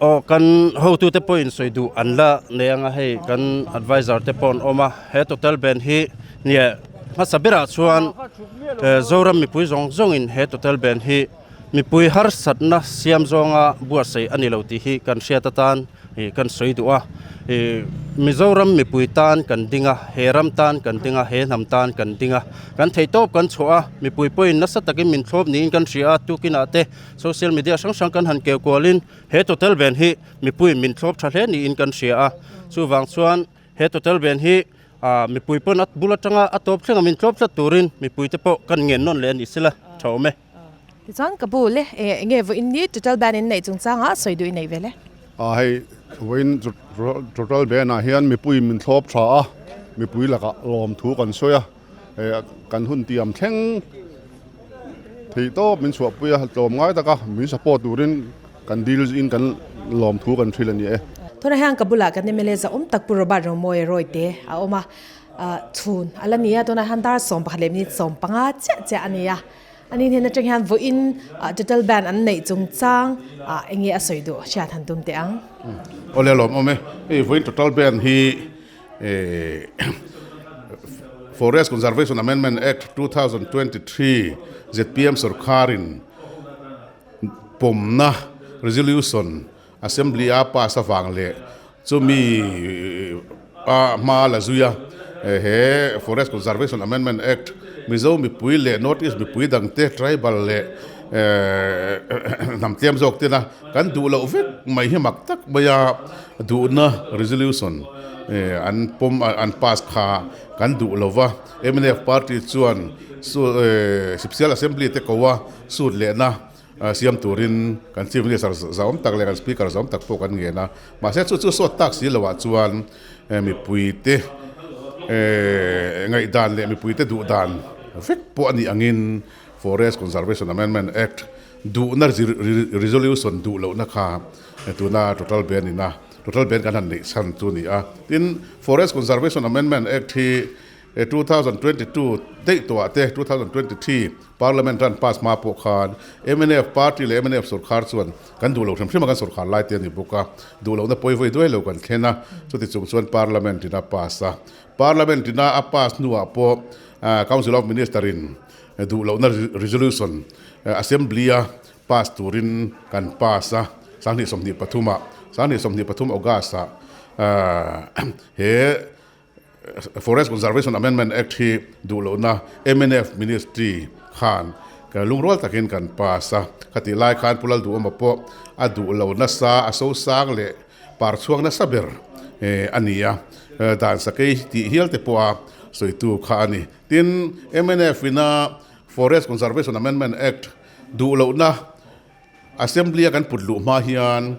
aw kan hotute pawhin sawi duh an la nei anga hei kan advisor te pawh an awm a he total ban hi nia hmasa berah chuan Zoram mipui zawng zawngin he total ban hi mipui harsatna siam zawnga buatsaih a ni lo tih hi kan hriat atan Ih kan sawi duh a, ih Mizoram mipui tan kan ding a, he ram tan kan ding a, he hnam tan kan ding a, kan theihtawp kan chhuah a, mipui pawhin nasa takin min thlawp niin kan hria a, tukinah te social media hrang hrang kan han keu kualin he total ban hi mipuiin min thlawp tha hle niin kan hria a, chuvang chuan he total ban hi ah mipui pawn a bul atanga a tawp thleng a min thlawp tlat turin mipuite pawh kan ngen nawn leh a ni sela tha awm e. Tichuan ka bu le, eng nge vawiin ni total ban in neih chungchanga sawi duh i neih ve le? A hei vawiin total ban ah hian mipui min thlawp tha a, mipui lakah lawmthu kan sawi a, kan hun tiam thleng theih tawp min chhuahpui a, tlawm ngai taka min support turin kan dil in kan lawmthu kan hrilh a ni e. Tunah hian ka bulah kan mla zahawm tak Pu Robert Romawia Rawite a awm a, chhun a la ni a, tunah hian dar 11 leh minute 15 chiah chiah a ni a. Ani hnen atang hian vawiin total ban an neih chungchang eng nge a sawi duh hriat han tum teh ang. Awle a lawm awm e, hei vawiin total ban hi Forest Conservation Amendment Act 2023 zpm sorkarin pawmna resolution Assembly a pass avang leh chumi a hma la zui a, he Forest Conservation Amendment Act Mizo mipui leh North East mipui dangte tribal leh hnam tlem zawk tena kan duh loh vek mai hi mak tak mai a duhna resolution an pawm an pass kha kan duh lo va. Mnf party chuan Sipsial Assembly te ko a sut lehna siam turin kan Chief Minister zahawm tak leh kan Speaker zahawm tak pawh kan ngen a. Mahse chu chu sawt tak si loah chuan mipuite ngaihdan leh mipuite duhdan vek pawh a nih angin Forest Conservation Amendment Act duhna resolution duh lohna kha tuna total ban ina total ban kan han neih chhan chu a ni a. Tin, Forest Conservation Amendment Act hi 2022 daih tawhah te 2023 Parliament ran pass hma pawh khan mnf party leh mnf sorkar chuan kan duh lo hrim hrim a, kan sorkar lai te a ni bawk a, duh lohna pawi vawi duai lo kan thlen a, chuti chung chuan Parliament in a pass a. Parliament ina a pass hnuah pawh Council of Minister in duh lohna resolution Assembly a pass turin kan pass a, 2023 ah, 2023 August ah he Forest Conservation Amendment Act hi duh lohna mnf Ministry khan lungrual takin kan pass a, khatih lai khan Pu Lalduhawma pawh a duh lo nasa, a sosang leh par chhuak nasa ber a ni a, dan sakei tih hial te pawha sawitu kha a ni. Tin, mnf ina Forest Conservation Amendment Act duh lohna Assembly a kan put luh hma hian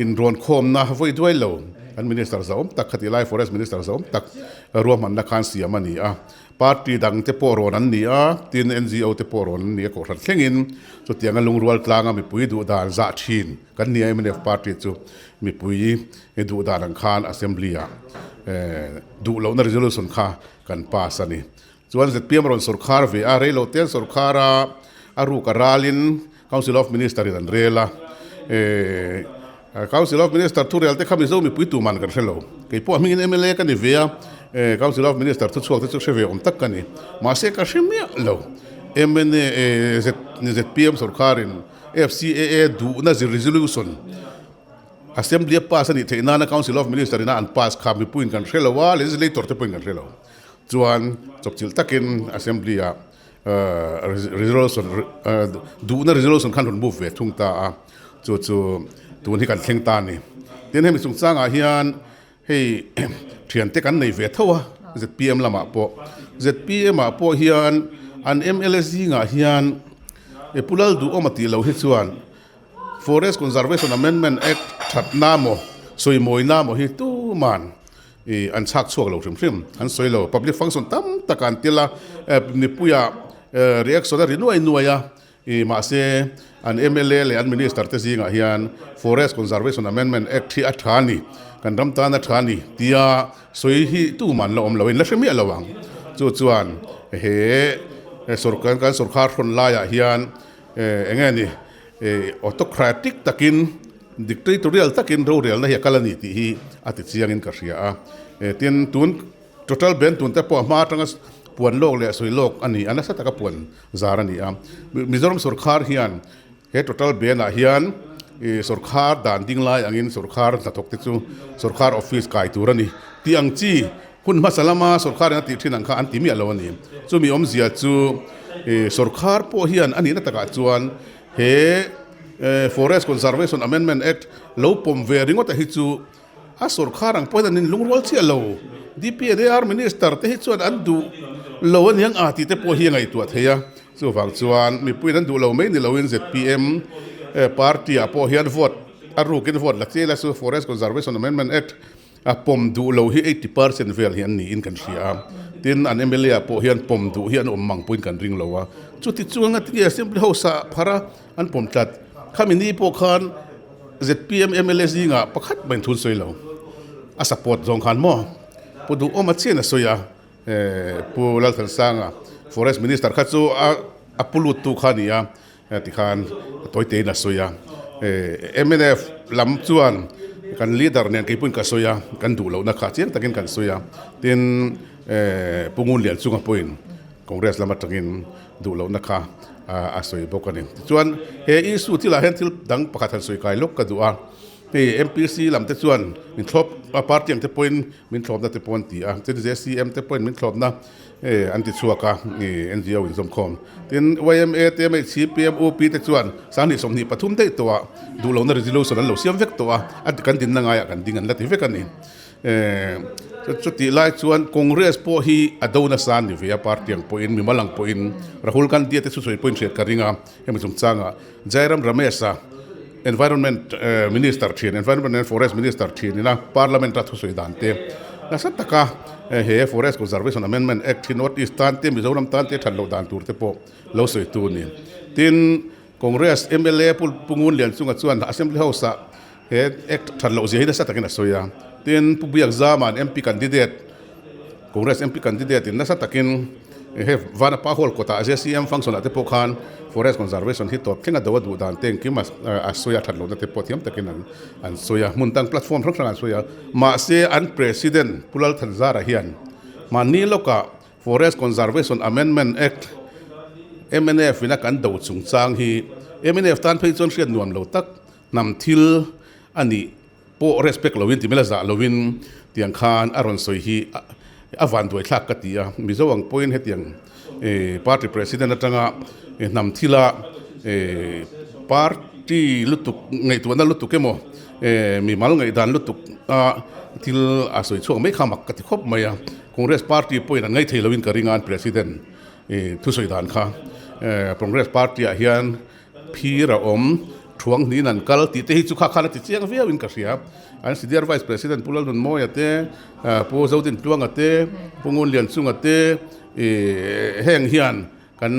inrawn khawmna vawi duai lo kan Minister zahawm tak khatih lai Forest Minister zahawm tak ruahmanna khan siam a ni a. Party dang te pawh rawn an ni a, tin NGO te pawh rawn an ni a, kohhran thlengin chutianga lungrual tlanga mipui duh dan zah thin kan ni a mnf party chu mipui duh dan ang khan Assembly ah duh lohna resolution kha kan pass a ni. Chuan zpm rawn sorkhar ve a, reilo te an sorkhar a, a ruk a ralin Council of Minister in an rel a, Council of Minister thu rel te kha Mizo mipui tuman kan hre lo. Kei pawh a hmingin mla ka ni ve a, Council of Minister thu chhuak te chu hre ve awm tak ka ni. Mahse ka hre miah lo. Mna zpm sorkharin FCAA duhna resolution Assembly a pass a nih theih nana Council of Minister ina an pass kha mipuiin kan hre lo a, legislator te pawhin kan hre lo. Chuan chawpchilh takin Assembly ah resolution duhna resolution khan rawn move ve thung ta a, chu chu tun hi kan thleng ta a ni. Tin hemi chungchangah hian hei thiante kan nei ve tho a zpm lamah pawh. Zpm ah pawh hian an mla zingah hian Pu Lalduhawma tih loh hi chuan Forest Conservation Amendment Act thatna maw sawimawina maw hi tuman I an chhak chhuak lo hrim hrim, an sawi lo. Public function tam tak an tel a, mipuia reaction a ri nuai nuai a, i mahse an mla leh an minister te zingah hian Forest Conservation Amendment Act hi a tha a ni, kan ram tan a tha a ni tia sawi hi tumah an la awm lo, in la hre miah lo ang. Chu chuan he sawrkar kan sawrkar hrawn laiah hian eng nge ni autocratic takin Dictatorial takin rorelna hi a kal a ni tih hi a ti chiangin ka hria a. Tin, tun total ban tun te pawh a hma atanga puan lawk leh sawi lawk a ni a, nasa taka puan zar a ni a. Mizoram sorkar hian he total ban ah hian sorkar dan ding lai angin sorkar hnathawk te chu sorkar office kai tur a ni tih ang chi hun hmasa lama sorkar in a tih thin ang kha an ti miah lo a ni. Chumi awmzia chu sorkar pawh hian a nihna takah chuan He Forest Conservation Amendment Act lo pawm ve ringawt a hi chu a sorkar ang pawhin an inlungrual chiah lo. DPNAR Minister te hi chuan an duh lo a niang a tih te pawh hi a ngaihtuah thei a. Chuvang chuan mipuiin an duh lo mai ni loin zpm party ah pawh hian vote a rukin vote la chiai la chu Forest Conservation Amendment Act A pawm duh lo hi 80% vel hi an niin kan hria a, tin an mla ah pawh hian pawm duh hi an awm mang pawhin kan ring lo a, chuti chuan ngatinge Assembly House ah phar a an pawm tlat, khami ni pawh khan zpm mla zingah pakhat mah in thun sawi lo, a support zawng khan maw Pu Duhawma chian a sawi a, Pu Lalthansanga Forest Minister kha chu a pu lut tu kha a ni a. Tikhan tawi tein a sawi a, mnf lam chuan kan leader nen keipawhin ka sawi a, kan duh lohna kha chiang takin kan sawi a, tin Pu Ngunlian chunga pawhin Congress lam atangin duh lohna kha a sawi bawk a ni. Tichuan he issue thilah hian thil dang pakhat han sawi kai lawk ka duh a, hei MPC lam te chuan min thlawp party ang te pawhin min thlawpna te pawh an ti a, tin JCM te pawhin min thlawpna an ti chhuak a, NGO inzawmkhawm. Tin, yma te, MHC, PMUP te chuan 2023 daih tawhah duhlohna resolution an lo siam vek tawh a, a kan dinna ngaiah kan ding an la ti vek a ni. Chutih lai chuan Congress pawh hi a do nasa a ni ve a, party ang pawhin, mimal ang pawhin, Rahul Gandhi a te thusawi pawhin hriat ka ring a, hemi chungchangah Jairam Ramesh-a Environment Minister thin, Environment and Forest Minister thin ina Parliament a thusawi dan te nasa taka he Forest Conservation Amendment Act hi North East tan te, Mizoram tan te that loh dan tur te pawh lo sawi tu a ni. Tin, Congress mla Pu Ngun Lian chunga chuan Assembly House ah he Act that loh zia hi nasa takin a sawi a. Tin, Pu Biak Zama'n MP candidate, Congress MP candidate in nasa takin he Vanapa Hall kawtah JCM function ah te pawh khan Forest Conservation hi tawp thleng a do a duh dan te engkim a sawi a, that lohna te pawh thiam takin an sawi a, hmun dang platform hrang hrang an sawi a. Mahse, an President Pu Lalthanzara hian mahni lawkah Forest Conservation Amendment Act, mnf ina kan do chungchang hi mnf tan phei chuan hriat nuam lo tak hnam thil a nih pawh respect loin ti mela zah loin tiang khan a rawn sawi hi a van duai thlak ka ti a. Mizo ang pawhin hetiang party president atanga hnam thila party lutuk ngaihtuahna lutuk emaw mimal ngaihdan lutuk a thil a sawi chhuak mai kha mak ka ti khawp mai a. Congress party pawhin an ngaithei loin ka ring a an president thusawi dan kha. Congress party ah hian phir a awm, thuang hniin an kal tih te hi chu kha khan a ti chiang viauin ka hria. An senior vice president Pu Lalnunmawia te, Pu Zodintluanga te, Pu Ngunlianchunga te heng hian kan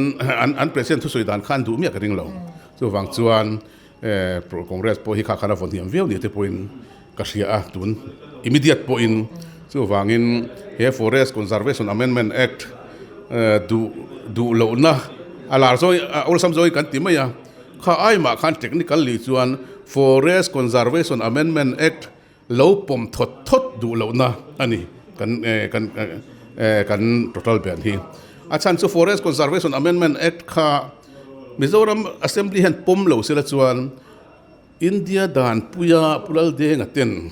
an president thusawi dan kha an duh miah ka ring lo. Chuvang chuan Congress pawh hi kha khan a vawn hniam viau ni te pawhin ka hria a, tun immediate pawhin chuvangin he Forest Conservation Amendment Act duh duh lohna a lar zawi a awlsam zawi kan ti mai a, kha aimah khan technical li chuan Forest Conservation Amendment Act lo pawm thawt thawt duh lohna a ni kan kan kan total ban hi. A chhan chu Forest Conservation Amendment Act kha Mizoram Assembly hian pawm lo sela chuan India danpuia Pu Laldenga ten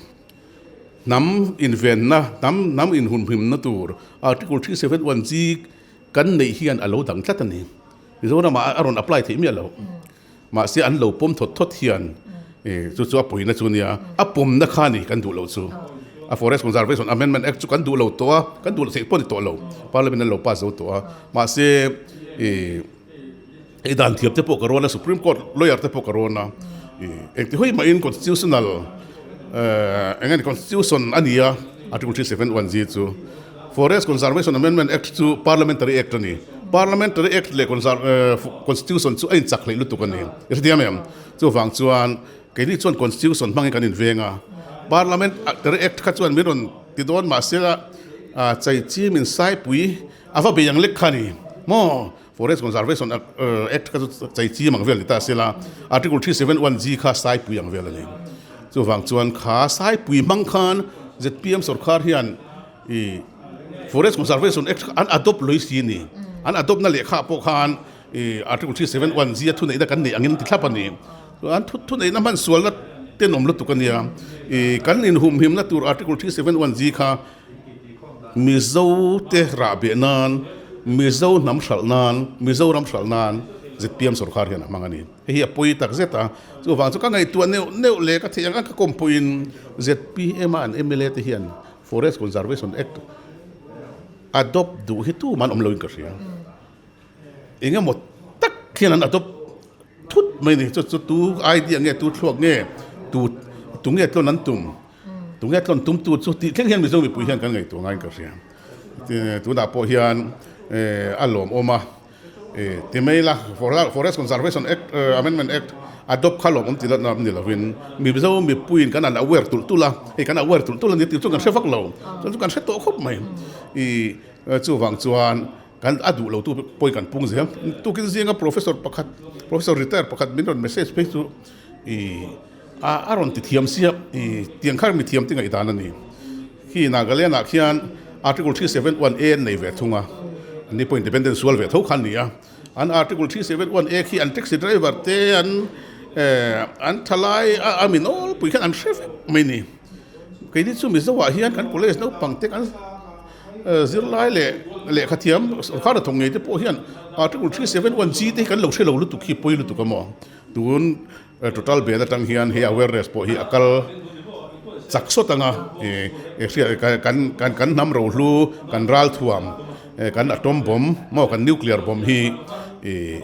hnam invenna, hnam hnam inhumhimna tur Article 371 G kan neih hian a lo dang tlat a ni. Mizoramah a rawn apply theih miah lo. Mahse an lo pawm thawt thawt hian chu chu a pawina chu nia, a pawmna kha ni kan duh lo chu. A Forest Conservation Amendment Act chu kan duh lo tawh a, kan duh lo theih pawh a ni tawh lo. Parliament an lo pass zo tawh a. Mahse i dan thiam te pawh ka rawn a, Supreme Court lawyer te pawh ka rawn a. Engti hawi mahin Constitutional eng nge ni Constitution a ni a, Article 371 G chu. Forest Conservation Amendment Act chu Parliamentary Act a ni. Parliamentary Act leh Constitution chu a inchak hleih lutuk a ni. I hrethiam em? Chuvang chuan keini chuan Constitution hmangin kan inveng a. Parliamentary Act kha chuan min rawn ti dawn mahse a chaichim in saipui a va bei ang lek kha a ni maw? Forest Conservation Act kha chu chaichim ang vel ni ta sela Article 371 G kha saipui ang vel a ni. Chuvang chuan kha saipui hmang khan zpm sorkar hian i Forest Conservation Act kha an adopt lawih si a ni. An adopt na lehkha pawh khan i Article 371 G a thuneihna kan neih angin an ti thlap a ni. An thuneihna hman sualna tenawm lutuk a nia. I kan inhumhimna tur Article 371 G kha Mizo te rah beh nan, Mizo hnam hralh nan, Mizoram hralh nan zpm sorkar hian a hmang a ni. Hei hi a pawi tak zet a, chuvang chu ka ngaihtuah neuh neuh leh ka theih ang ang ka kawm pawhin zpm a an mla te hian Forest Conservation Act adopt duh hi tumah an awm loin ka hria. Eng emaw tak hian an adopt thut mai a ni. Chu chu tu idea nge, tu thluak nge, tu tu nge tlawn an tum. Tunge tlawn tumtu chu tih thleng hian Mizo mipui hian kan ngaihtuah ngaiin ka hria. Tunah pawh hian a lawmawm a, ti mai la Forest Conservation Act Amendment Act adopt kha lawmawm ti latna ni lovin Mizo mipuiin kan han aware tulh tulh a, hei kan aware tulh tulh a ni tih chu kan hre vak lo, chuan chu kan hre tawh khawp mai. I chuvang chuan kan a duh lo tu pawhin kan pung zel. Tukin zinga Professor pakhat, Professor retired pakhat min rawn message phei chu i A rawn ti thiam sia i tiang kha mi thiam te ngaihdan a ni. Khi Nagaland ah khian Article 371 A an nei ve thung a, an ni pawh independent sual ve tho kha an ni a. An Article 371 A khi an taxi driver te an an thalai a mi nawlpui khan an hre vek mai ni. Keini chu Mizo ah hian kan college naupang te kan zirlai leh lehkha thiam sorkar hnathawk ngei te pawh hian Article 371 G te hi kan lo hre lo lutuk hi pawi lutuk a maw. Tun Total ban atang hian he awareness pawh hi a kal chak sawt anga kan kan kan hnam rohlu kan ralthuam kan atom bomb maw kan nuclear bomb hi ih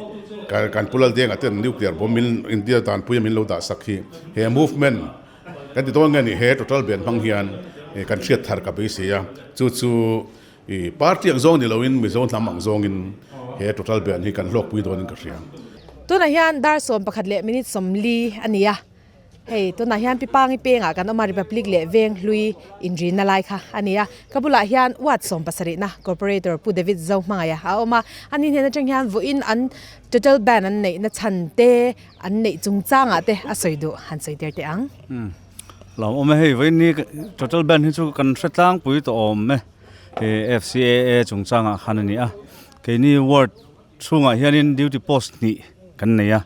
kan kan Pu Laldenga ten nuclear bomb min India danpuia min lo dah sak hi he movement kan ti dawn nge ni he total ban hmang hian kan hriat thar ka beisei a chu chu ih party ang zawng ni loin Mizo hnam ang zawngin he total ban hi kan hlawkpui dawnin ka hria. Tunah hian dar 11 leh minute 40 a ni a. Hei tunah hian Pi Pangi pengah kan awm a, Republic leh Veng hlui inrinna lai kha a ni a. Ka bulah hian Ward 70na Corporator Pu David Zohmangaia a awm a. Ani hnen atang hian vawiin an total ban an neihna chhan te, an neih chungchangah te a sawi duh han sawi tir teh ang. Umm lawm awm e, hei vawiin ni total ban hi chu kan hre tlangpui tawh awm e, FCAA chungchangah khan a ni a. Keini Ward Chhungah hianin duty post hnih kan nei a,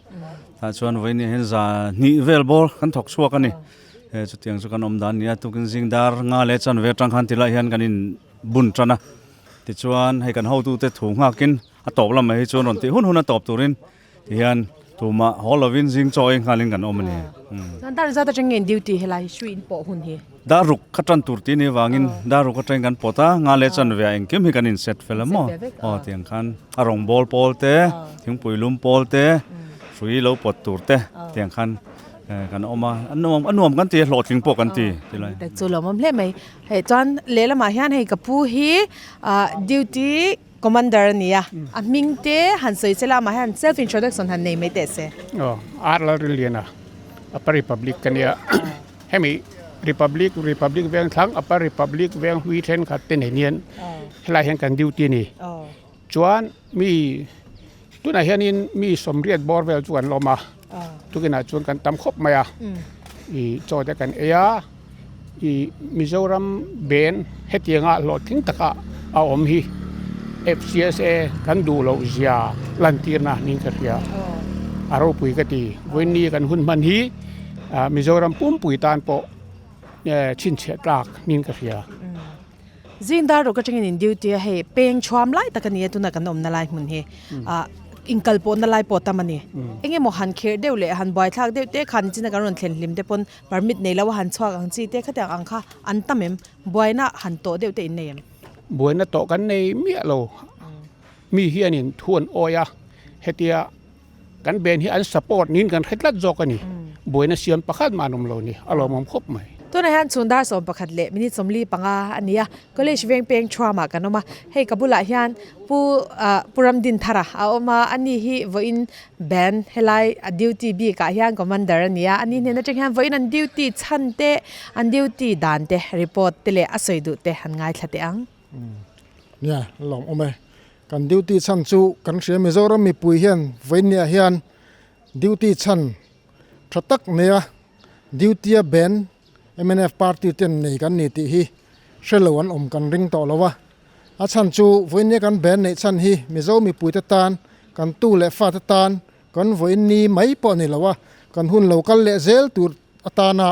tah chuan vawiin hian za hnih vel bawr kan thawk chhuak a ni. He chutiang chu kan awm dan a ni a, tukin zing dar nga leh chanve atang khan tilai hian kan in bun tan a, tichuan hei kan hotute thu nghakin a tawp lamah hi chuan rawn tih hun hun a tawp turin tihian tumah haw lovin zing chaw ei nghalin kan awm a ni. Chuan dar zat atang nge in duty helai hi hruiin pawh hun hi? Dar ruk kha tan tur tih a nih avangin dar ruk atangin kan pawt a, nga leh chanve ah engkim hi kan in set fel a maw? Aw tiang khan a rawng bawl pawl te, thingpui lum pawl te, hrui lo pawt tur te tiang khan kan awm a, a nuam a nuam kan ti a hlawhtling pawh kan ti ti lai. Tak chu lawmawm hle mai. Hei chuan lehlamah hian hei ka pu hi ah duty commander a ni a, a hming te han sawi che lamah hian self introduction han nei mai teh se. Aw, R Lalrinliana, Upper Republic ka nia. Hemi Republic Republic veng thlang Upper Republic veng hlui thenkhat te nen hian helai hian kan duty a ni. Chuan mi tunah hianin mi sawmriat bawr vel chu kan lawm a, tukinah chuan kan tam khawp mai a, ih chaw te kan ei a, ih Mizoram ben hetianga hlawhtling taka a awm hi FCSA kan duh loh zia lantirna niin ka hria. A ropui ka ti. Vawiinni kan hun hman hi. Mizoram pumpui tan pawh chhinchhiah tlak niin ka hria. Zing dar rawk atangin in duty a hei peng chhuam lai tak a ni a tuna kan awmna lai hmun hi ah inkal pawhna lai pawh tam a ni. Eng emaw han kherh deuh leh han buaithlak deuh te khan nichina kan rawn thlen hlim te pawn permit nei lo a han chhuak ang chi te khatiang ang kha an tam em? Buaina han tawh deuh te in nei em? Buaina tawh kan nei miah lo. Mi hianin thu an awi a hetia. Kan ben hi an support niin kan hre tlat zawk a ni. Buaina siam pakhat mah an awm lo ni. A lawmawm khawp mai. Tunah hian chhun dar 11 leh minute 45 a ni a, College veng peng thuamah kan awm a. Hei ka bulah hian Pu Pu Ramdinthara a awm a, ani hi vawiin band helai a duty bikah hian commander a ni a. Ani hnen atang hian vawiin an duty chhan te, an duty dan te, report te leh a sawi duh te han ngaithla teh ang. Nia, lawmawm e. Kan duty chhan chu kan hria Mizoram mipui hian vawinia hian duty chhan tha tak neia duty a ben mnf party ten nei kan ni tih hi hrelo an awm kan ring tawh lo a. A chhan chu vawinia kan ben neih chhan hi Mizo mipui te tan kan tu leh fa te tan kan vawiin ni mai pawh a ni lo a, kan hun lo kal leh zel tur atana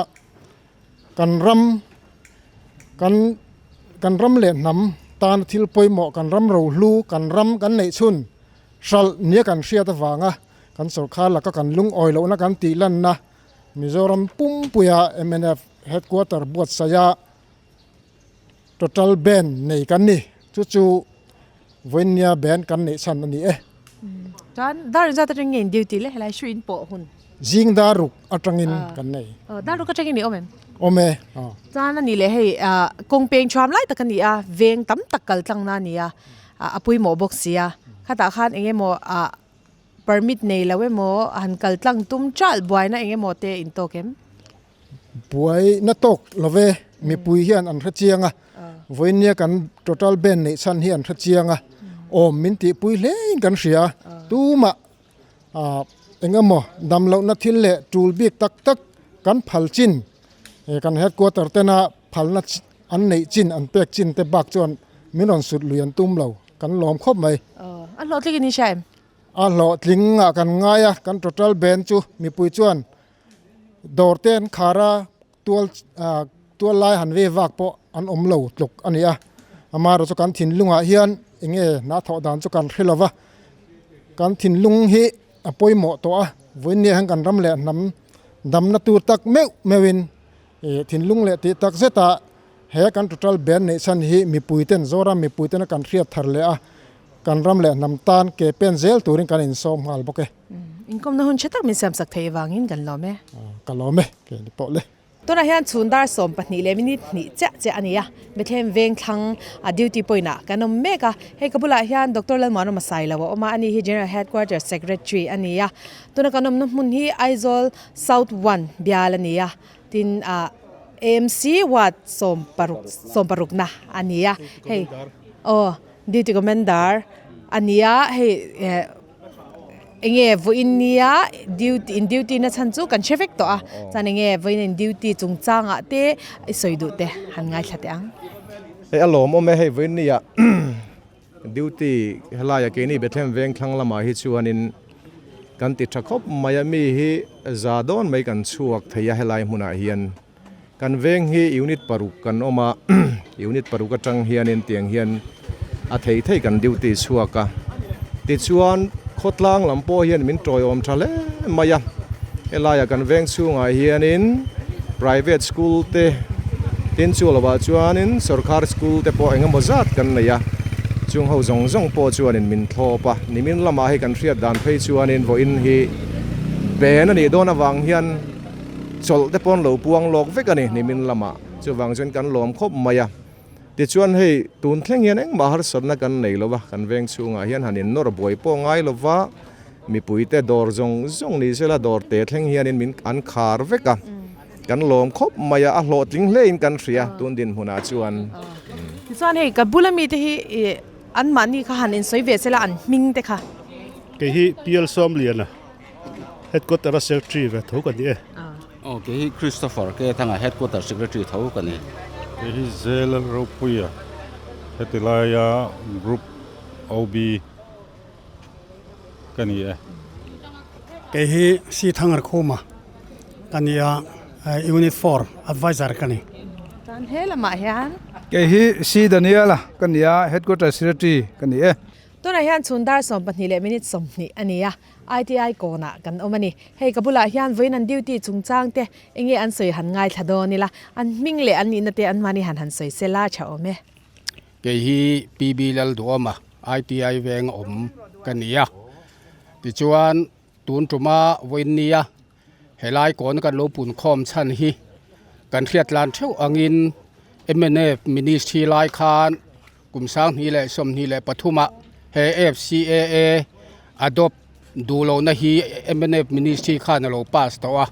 kan ram kan kan ram leh hnam tana thil pawimawh kan ram rohlu kan ram kan neih chhun hralh nia kan hriat avanga kan sawrkar laka kan lungawi lohna kan tih lanna Mizoram pumpuia mnf headquarter buatsaiha total ban nei kan ni chu chu vawinia ban kan neih chhan a ni e. Chuan dar zat atangin nge in duty le helai hruih in pawh hun? Zing dar ruk atangin kan nei. Dar ruk atangin i awm em? Awm e. Chuan a ni leh hei kawng peng thuam lai tak a ni a, veng tam tak kal tlang na a ni a, a pawimawh bawk si a, khatah khan eng emaw permit nei lo emaw han kal tlang tum ṭalh buaina eng emaw te in tawk em? Buai na tawk lo ve, mipui hian an hre chiang a, vawinia kan total ban neih chhan hi an hre chiang a, awm min tihpui hlein kan hria a, tumah eng emaw dam lohna thil leh tul bik tak tak kan phal chin kan headquarter tena phalna an neih chin an pek chin te bak chuan min rawn sut lui an tum lo, kan lawm khawp mai. A hlawhtling in i hria em? A hlawhtling ah kan ngai a, kan total ban chu mipui chuan Dawr te an khar a, tual ah tual lai han ve vak pawh an awm lo tluk a ni a, amaherawh chu kan thinlungah hian eng nge hna thawh dan chu kan hre lo va, kan thinlung hi a pawimawh tawh a, vawiin nia hian kan ram leh hnam damna tur tak meuh meuhin Thinlung leh tih tak zeta he kan total ban neih chhan hi mipuiten, Zoram mipuitena kan hriat thar leh a, kan ram leh hnam tan ke pen zel turin kan insawm nghal bawk e. Inkawmna hun tha tak min siamsak theih avangin kan lawm e. Ka lawm e, ke ni pawh le. Tunah hian chhun dar 12 leh minute hnih chiah chiah a ni a, Bethlehem Vengthlang a duty point ah kan awm mek a, hei ka bulah hian Doctor Lalmuanawma Sailo a awm a, ani hi General Headquarters Secretary a ni a, tuna kan awmna hmun hi Aizawl South One bial a ni a, tin ah AMC ward 16 16 na a ni a, hei aw duty commander a ni a, hei eh. Enge vawiin nia duty in duty na chhan chu kan hre vek tawh a, chuan enge vawiin in duty chungchangah te i sawi duh te han ngaithla teh ang. Hei a lawmawm e, hei vawiin nia duty helaia keini Bethlehem veng thlang lamah hi chuanin kan ti tha khawp mai a, mi hi za dawn mai kan chhuak thei a helai hmunah hian kan veng hi unit paruk kan awm a, unit paruk atang hianin tiang hian a thei thei kan duty chhuak a, tichuan khawtlang lam pawh hian min tawiawm tha hle mai a, helaiah kan veng chhungah hianin private school te tin chu lovah chuanin sorkar school te pawh eng emaw zat kan nei a, chung ho zawng zawng pawh chuanin min thlawp a, nimin lamah hei kan hriat dan phei chuanin vawiin hi pen a nih dawn avang hian. Chawlh te pawn lo puang lawk vek a ni nimin lamah, chuvang chuan kan lawm khawp mai a. Tichuan hei tun thleng hian engmah harsatna kan nei lo va, kan veng chhungah hian han innawr buai pawh ngai lo va, mipuite dawr zawng zawng ni sela dawr te thleng hianin min an khar vek a, kan lawm khawp mai a, a hlawhtling hlein kan hria tun dinhmunah chuan. Tichuan hei ka bula mite hi anmahni kha han insawi ve sela an hming te kha. Kei hi PL Sawmliana. Headquarter a secretary ve tho ka ni e. Aw kei hi Christopher ke thanga headquarter secretary tho ka ni. Kei hi Zel Ropuia heti laia group OB ka ni e. Kei hi Si Thangar Khuma ka ni a, Unit 4 adviser ka ni. Chuan he lamah hian. Kei hi Si Daniela ka ni a, headquarter secretary ka ni e. Tunah hian chhun dar 12 leh minute 20 a ni a, ITI kawnah kan awm a ni. Hei ka bulah hian vawiin an duty chungchang te enge an sawi han ngaithla dawn ila, an hming leh an nihna te an mahni han han sawi sela tha awm e. Kei hi PB Lalduhawma, ITI veng awm ka ni a. Tichuan tun tuma vawiin nia helai kawn kan lo pun khawm chhan hi kan hriat tlan theuh angin mnf ministry lai khan Kum 2023 ah he FCAA adopt duh lohna hi mnf ministry khan a lo pass tawh a,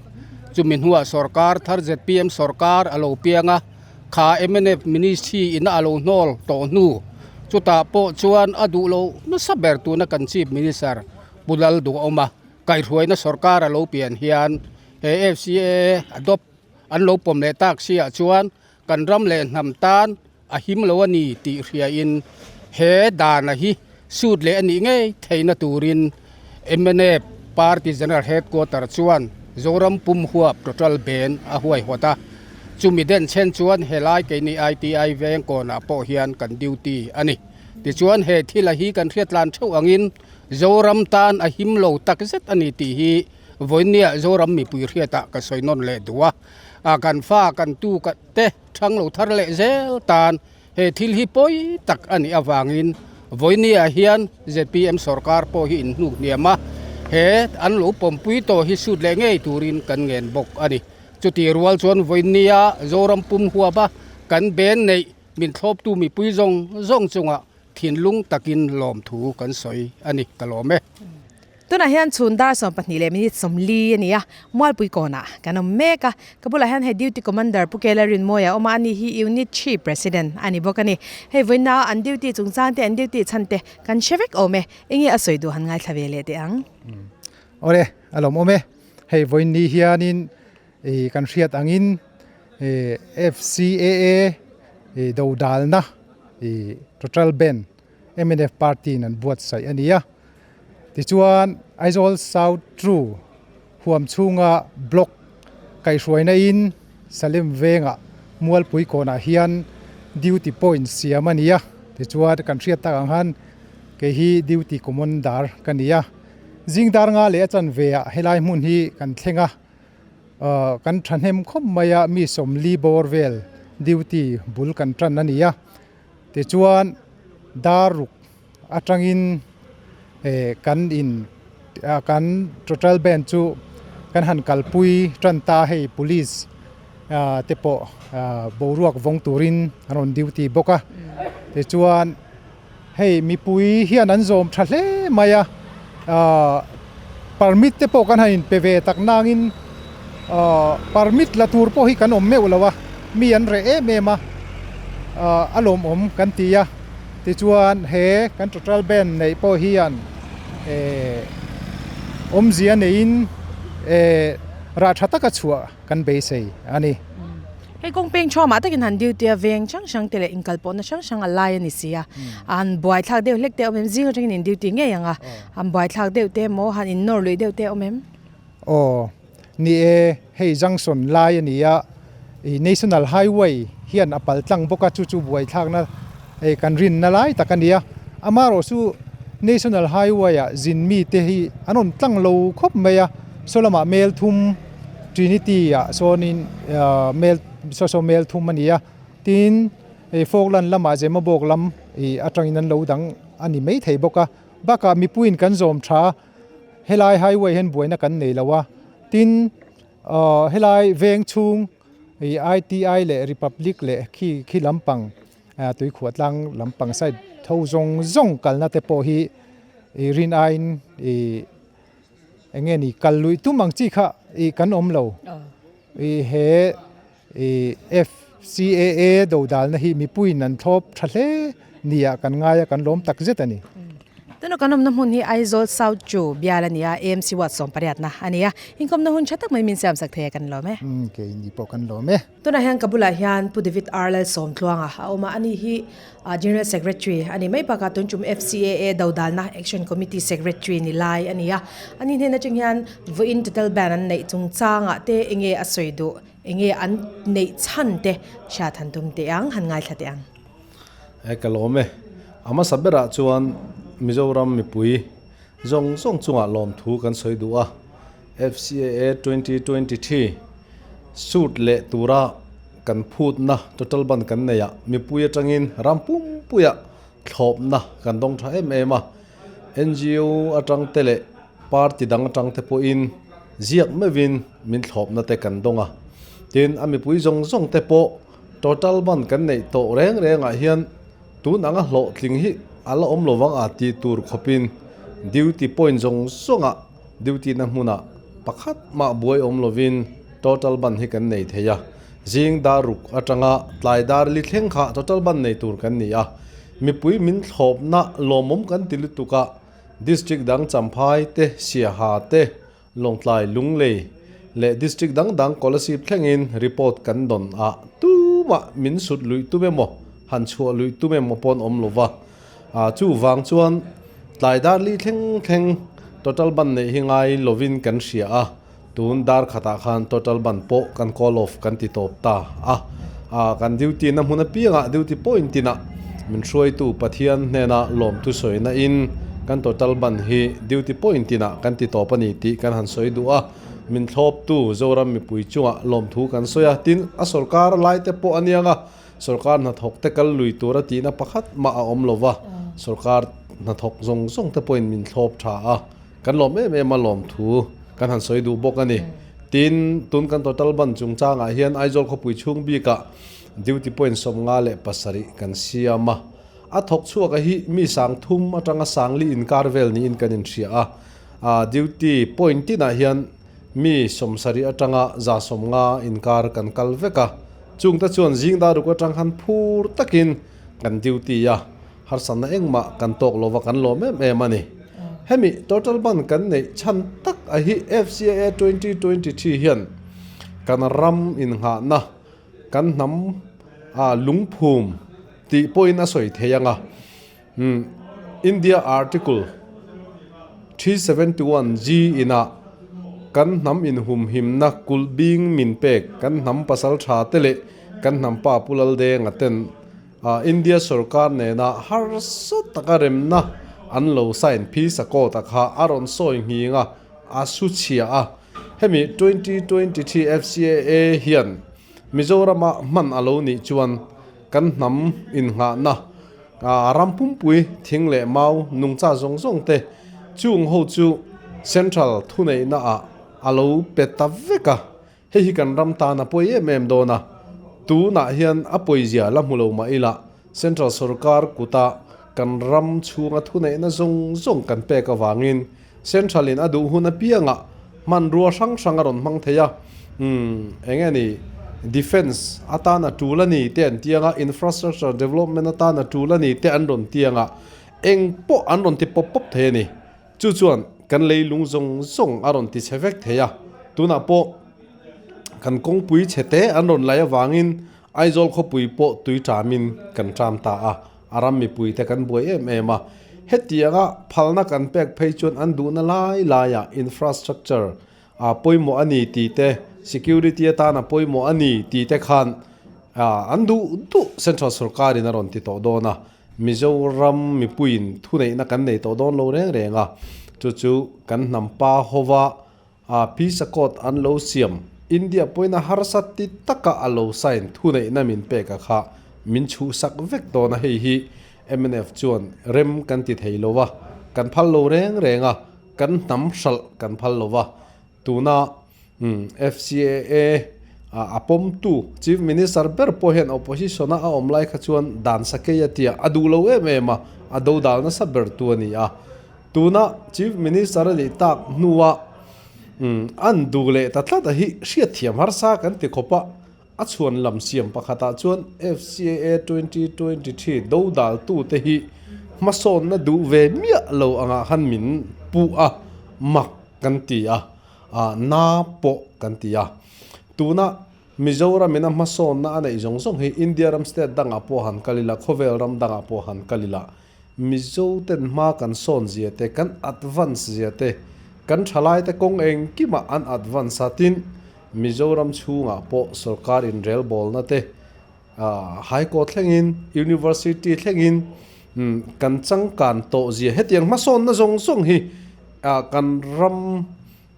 chumi hnuah sorkar thar zpm sorkar a lo piang a, kha mnf ministry ina a lo hnawl tawh hnu chutah pawh chuan a duh loh nasa ber tuna kan chief minister Pu Lalduhawma kaihhruaina sorkar a lo pian hian he FCAA adopt an lo pawm leh tak si ah chuan kan ram leh hnam tan a him lo a ni tih hriain he dana hi suit leh a nih ngei theihna turin mnf Party General Headquarter chuan Zoram pum huap total ban a huaihawt a, chumi den chhen chuan helai keini ITI veng kawnah pawh hian kan duty a ni. Tichuan he thila hi kan hriatlan theuh angin Zoram tan a him lo takzet a ni tih hi vawinia Zoram mipui hriatah ka sawi nawn leh duh a, kan fa kan tu te Thang lo thar leh zel tan he thil hi pawi tak a nih avangin vawinia hian zpm sorkar pawh hi inhnuk hniam a, he an lo pawmpui tawh hi sut leh ngei turin kan ngen bawk a ni. Chutih rual chuan vawinia Zoram pum huap a kan ben neih min thlawptu mipui zawng zawng chungah Thinlung takin lawmthu kan sawi a ni, ka lawm e. Tunah hian chhun dar 12 leh minute 40 a ni a, Mualpui kawnah kan awm mek a. Ka bulah hian hei Duty Commander Pu Kela Rinmawia a awm a, ani hi Unit 3 President a ni bawk a ni. Hei vawiina an duty chungchang te, an duty chhan te kan hre vek awm e. Enge a sawi duh han ngaithla ve leh teh ang. Awle, a lawmawm e. Hei vawiin ni hianin kan hriat angin FCAA dodalna total ban mnf party in an buatsaih a ni a. Tichuan Aizawl South True huam chhunga block kaihhruaina in Salem vengah Mualpui kawnah hian duty point siam a ni a. Tichuan kan hriat tak ang khan kei hi duty commander ka ni a. Zing dar nga leh a chanve ah helai hmun hi kan thleng a. Kan thahnem khawp mai a, mi 40 bawr vel duty bul kan tan a ni a. Tichuan dar ruk atangin kan in kan total band chu kan han kalpui tan ta hei police te pawh boruak vawng turin an rawn duty bawk a. Tichuan Hei mipui hian an zawm tha hle mai a, ahh permit te pawh kan han inpe ve tak nangin ahh permit la tur pawh hi kan awm meuh lo a, mi an reh em em a, ahh a lawmawm kan ti a, tichuan he kan total band neih pawh hian ehh awmzia neiin ehh rah tha taka chhuah kan beisei a ni. Hei kawng peng thuamah takin han duty a veng hrang hrang te leh inkal pawhna hrang hrang a lai a ni si a, han buaithlak deuh hlek te a awm em? Zing atangin in duty ngei ang a, han buaithlak deuh te emaw han in nawr luih deuh te a awm em? Aw, ni e, hei junction lai a ni a, ih National Highway hian a pal tlang bawk a, chu chu buaithlakna hei kan rinna lai tak a ni a, amaherawh chu National Highway ah zin mite hi an rawn tlang lo khawp mai a, saw lamah mel thum Trinity ah sawnin mel saw saw mel thum a ni a, tin hei Falkland lamah Zemabawk lam ih atangin an lo dang a ni maithei bawk a, bakah mipuiin kan zawm tha a, helai highway hian buaina kan nei lo a, tin ahh helai veng chhung ih ITI leh Republic leh khi khi lampang tuikhuah tlang lampang side tho zawng zawng kalna te pawh hi ih rin aiin ih. Eng nge ni kal luih tum ang chi kha ih kan awm lo. Ih he ih FCAA dodalna hi mipuiin an thlawp tha hle nia kan ngai a, kan lawm tak zet a ni. Tuna kan awmna hmun hi Aizawl South chu bial a ni a, AMC Ward 18 na a ni a. Inkawmna hun tha tak mai min siamsak thei a kan lawm e. Keini pawh kan lawm e. Tunah hian ka bulah hian Pu David R Lalsawmtluanga a awm a, ani hi General Secretary a ni mai bakah tun tum FCAA dodalna Action Committee Secretary ni lai a ni a. Ani hnen atang hian vawiin total ban an neih chungchangah te enge a sawi duh, enge an neih chhan te hriat han tum teh ang, han ngaithla teh ang. E ka lawm e. A hmasa berah chuan Mizoram mipui zawng zawng chungah lawmthu kan sawi duh a. FCAA 2023 suit leh tura kan phutna total ban kan nei a, mipui atangin ram pumpuia thlawpna kan dawng tha em em a, NGO atang te leh party dang atang te pawhin ziak meuhin min thlawpna te kan dawng a, tin a mipui zawng zawng te pawh total ban kan neih tawh reng rengah hian tun anga hlawhtling hi a la awm lovang a tih tur khawpin duty point zawng zawngah Duty na hmunah pakhat mah buai awm lovin total ban hi kan nei thei a, zing dar ruk atanga tlai dar li thleng kha total ban nei tur kan ni a, mipui min thlawpna lawmawm kan ti lutuk a, District dang Champhai te, Siaha te, Lawngtlai, Lunglei leh District dang dang Kolasib thlengin report kan dawn a, tumah min sut luih tum emaw han chhuah luih tum emaw pawn awm lova. A chuvang chuan tlai dar li thleng thleng total ban neih hi ngai lovin kan hria a, tun dar khatah khan total ban pawh kan call off kan ti tawp ta a. A kan duty na hmun apiangah duty point tinah min hruaitu Pathian hnena lawmthu sawina in kan total ban hi duty point tinah kan ti tawp a ni tih kan han sawi duh a. Min thlawptu Zoram mipui chungah lawmthu kan sawi a, tin a sorkar lai te pawh a niang a. Sorkar hnathawk te kal lui tura tihna pakhat mah a awm lo va, sorkar hnathawk zawng zawng te pawhin min thlawp tha a, kan lawm em em a lawmthu kan han sawi duh bawk a ni. Tin, tun kan total ban chungchangah hian Aizawl khawpui chhung bikah duty point 57 kan siam a, a thawk chhuak a hi mi 3000 atanga 4000 inkar vel niin kan inhria a, a duty point tinah hian mi 70 atanga 150 inkar kan kal vek a. Chungte chuan zing dar ruk atang khan phur takin kan duty a, harsatna engmah kan tawk lova kan lawm em em a ni. Hemi total ban kan neih chhan tak a hi FCAA 2023 hian kan ram inngahna, kan hnam a lungphum tih pawhin a sawi thei ang a. India Article 371 G inah kan hnam inhumhimna kulh bing min pek kan hnam pasal tha te leh kan hnam pa Pu Laldenga ten India sorkar nena harsa taka remna an lo sign phi sa court-a kha a rawn sawi nghing a, a su chhia a. Hemi 2023 FCAA hian Mizorama hman a lo nih chuan kan hnam innghahna ram pumpui thing leh mau nungcha zawng zawng te chung ho chu Central thuneihna ah a lo pe ta vek a, hei hi kan ram tan a pawi em em dawn a, tunah hian a pawizia la hmu lo mah ila Central sorkar kuta kan ram chhunga thuneihna zawng zawng kan pek avangin Central in a duh hun apiangah hmanrua hrang hrang a rawn hmang thei a, umm eng nge ni defence atan a tul a ni te an tiang a, infrastructure development atan a tul a ni te an rawn tiang a, eng pawh an rawn ti pawp pawp thei a ni. Chu chuan kan leilung zawng zawng a rawn ti chhe vek thei a, tunah pawh kan kawngpui chhe te an rawn laih avangin Aizawl khawpui pawh tui ṭamin kan ṭam ta a, a ram mipuite kan buai em em a. Hetianga phalna kan pek phei chuan an duhna lai laiah infrastructure a pawimawh a ni tih te, security atana pawimawh a ni tih te khan an duh duh central sorkarin a rawn ti tawh dawn a. Mizoram mipuiin thuneihna kan nei tawh dawn lo reng reng a, chu chu kan hnam pa hova A Peace Accord an lo siam, India pawhin a harsa ti taka a lo sign thuneihna min pek a kha min chhuhsak vek dawn a, hei hi mnf chuan rem kan ti thei lo a, kan phal lo reng reng a, kan hnam hralh kan phal lo va, tuna FCAA a pawmtu Chief Minister ber pawh hian opposition a a awm lai kha chuan dan sakei a tia a duh lo em em a, a dodal nasa ber tu a ni a. Tuna Chief Minister a nih tak hnua an duh leh ta tlat a hi hriatthiam harsa kan ti khawp a, a chhuan lam siam pakhatah chuan FCAA 2023 dodaltute hi hmasawnna duh ve miah lo angah khan min puh a, mak kan ti a, na pawh kan ti a. Tuna Mizoram in a hmasawnna a neih zawng zawng hi India ram state dangah pawh han kal ila, khawvel ram dangah pawh han kal ila, Mizo ten hma kan sawn zia te, kan advance zia te, kan thalai te kawng engkimah an advance a, tin Mizoram chhungah pawh sorkar inrelbawlna te, High Court thlengin, University thlengin kan changkan tawh zia hetiang hmasawnna zawng zawng hi kan ram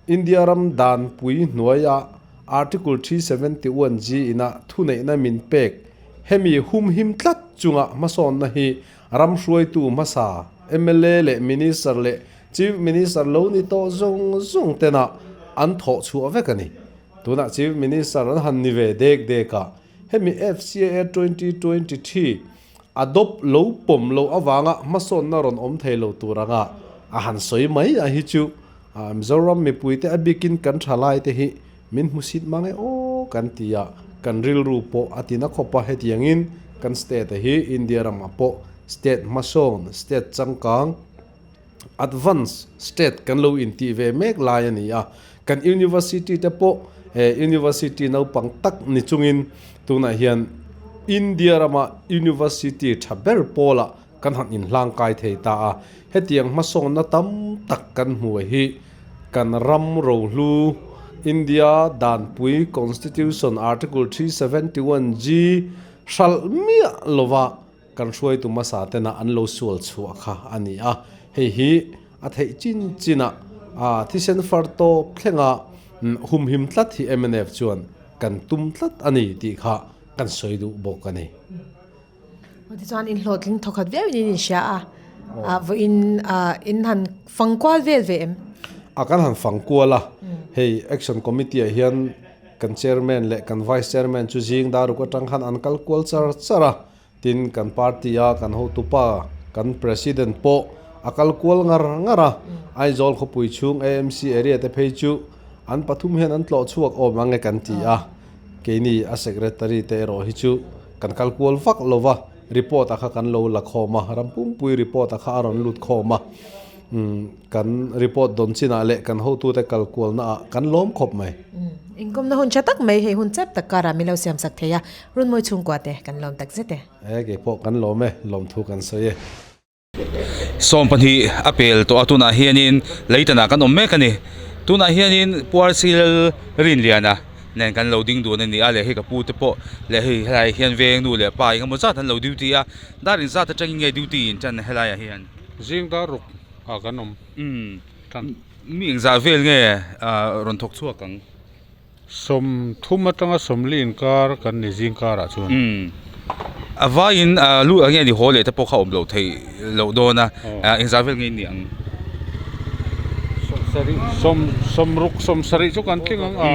India ram danpui hnuaia Article 371 G ina thuneihna min pek hemi humhim tlat chunga hmasawnna hi ram hruaitu hmasa mla leh Minister leh Chief Minister lo ni tawh zawng zawng tena an thawh chhuah vek a ni. Tunah Chief Minister an han ni ve dek dek a, hemi FCAA 2023 adopt lo pawm loh avanga hmasawnna rawn awm thei lo tur anga a han sawi mai a hi chu Mizoram mipuite a bikin kan thalaite hi min hmusit mang e aw kan ti a, kan rilru pawh a tina khawp a, hetiangin kan state hi India ramah pawh state hmasawn, state changkang, advance state kan lo intih ve mek lai a ni a, kan university te pawh he university naupang tak ni chungin tunah hian India rama university tha ber pawlah kan han inhlangkai thei ta a, hetiang hmasawnna tam tak kan hmu hi kan ram rohlu India danpui Constitution Article 371 G hralh miah lova Kan hruaitu hmasa tena an lo sual chhuah kha a ni a, hei hi a theih chin chinah thisen far tawp thlenga humhim tlat hi mnf chuan kan tum tlat a ni tih kha kan sawi duh bawk a ni. Tichuan inhlawhtling thawkhat viauin in inhria a, vawiin in han fang kual vel ve em? A kan han fang kual a, hei Action Committee ah hian kan Chairman leh kan Vice Chairman chu zing daruk atang khan an kal kual char char a, Tin, kan party a kan hotupa, kan President pawh a kal kual ngar ngar a, Aizawl khawpui chhung AMC area te phei chu an pathum hian an tlawh chhuak awm ang e kan ti a, keini a Secretary te erawh hi chu kan kal kual vak lo va, report a kha kan lo la khawm a, ram pumpuii report a kha a rawn lut khawm a, kan report dawn chinah leh kan hotute kal kualna ah kan lawm khawp mai. Inkawmna hun tha tak mai hei hun chep tak karah min lo siamsak thei a, Runmawi chhungkua te kan lawm tak zet e. E kei pawh kan lawm e, lawmthu kan sawi e. 12 a pel tawh a tunah hianin leitanah kan awm mek a ni. Tunah hianin Puarsil Rinliana nen kan lo ding dun a ni a leh hei ka pu te pawh leh hei helaiah hian veng nu leh pa engemaw zat an lo duty a, dar inzat atangin nge duty in tan helaiah hian? Zing dar ruk ah kan awm tan. Mi engzah vel nge rawn thawk chhuak ang? 30 atanga 40 inkar kan ni zing karah chuan. Umm. A vaiin lu eng nge ni haw leh te pawh kha awm loh theih loh dawn a, engzah vel nge in nih ang? Sawm sawmruk sawmsarih chu kan tling ang a,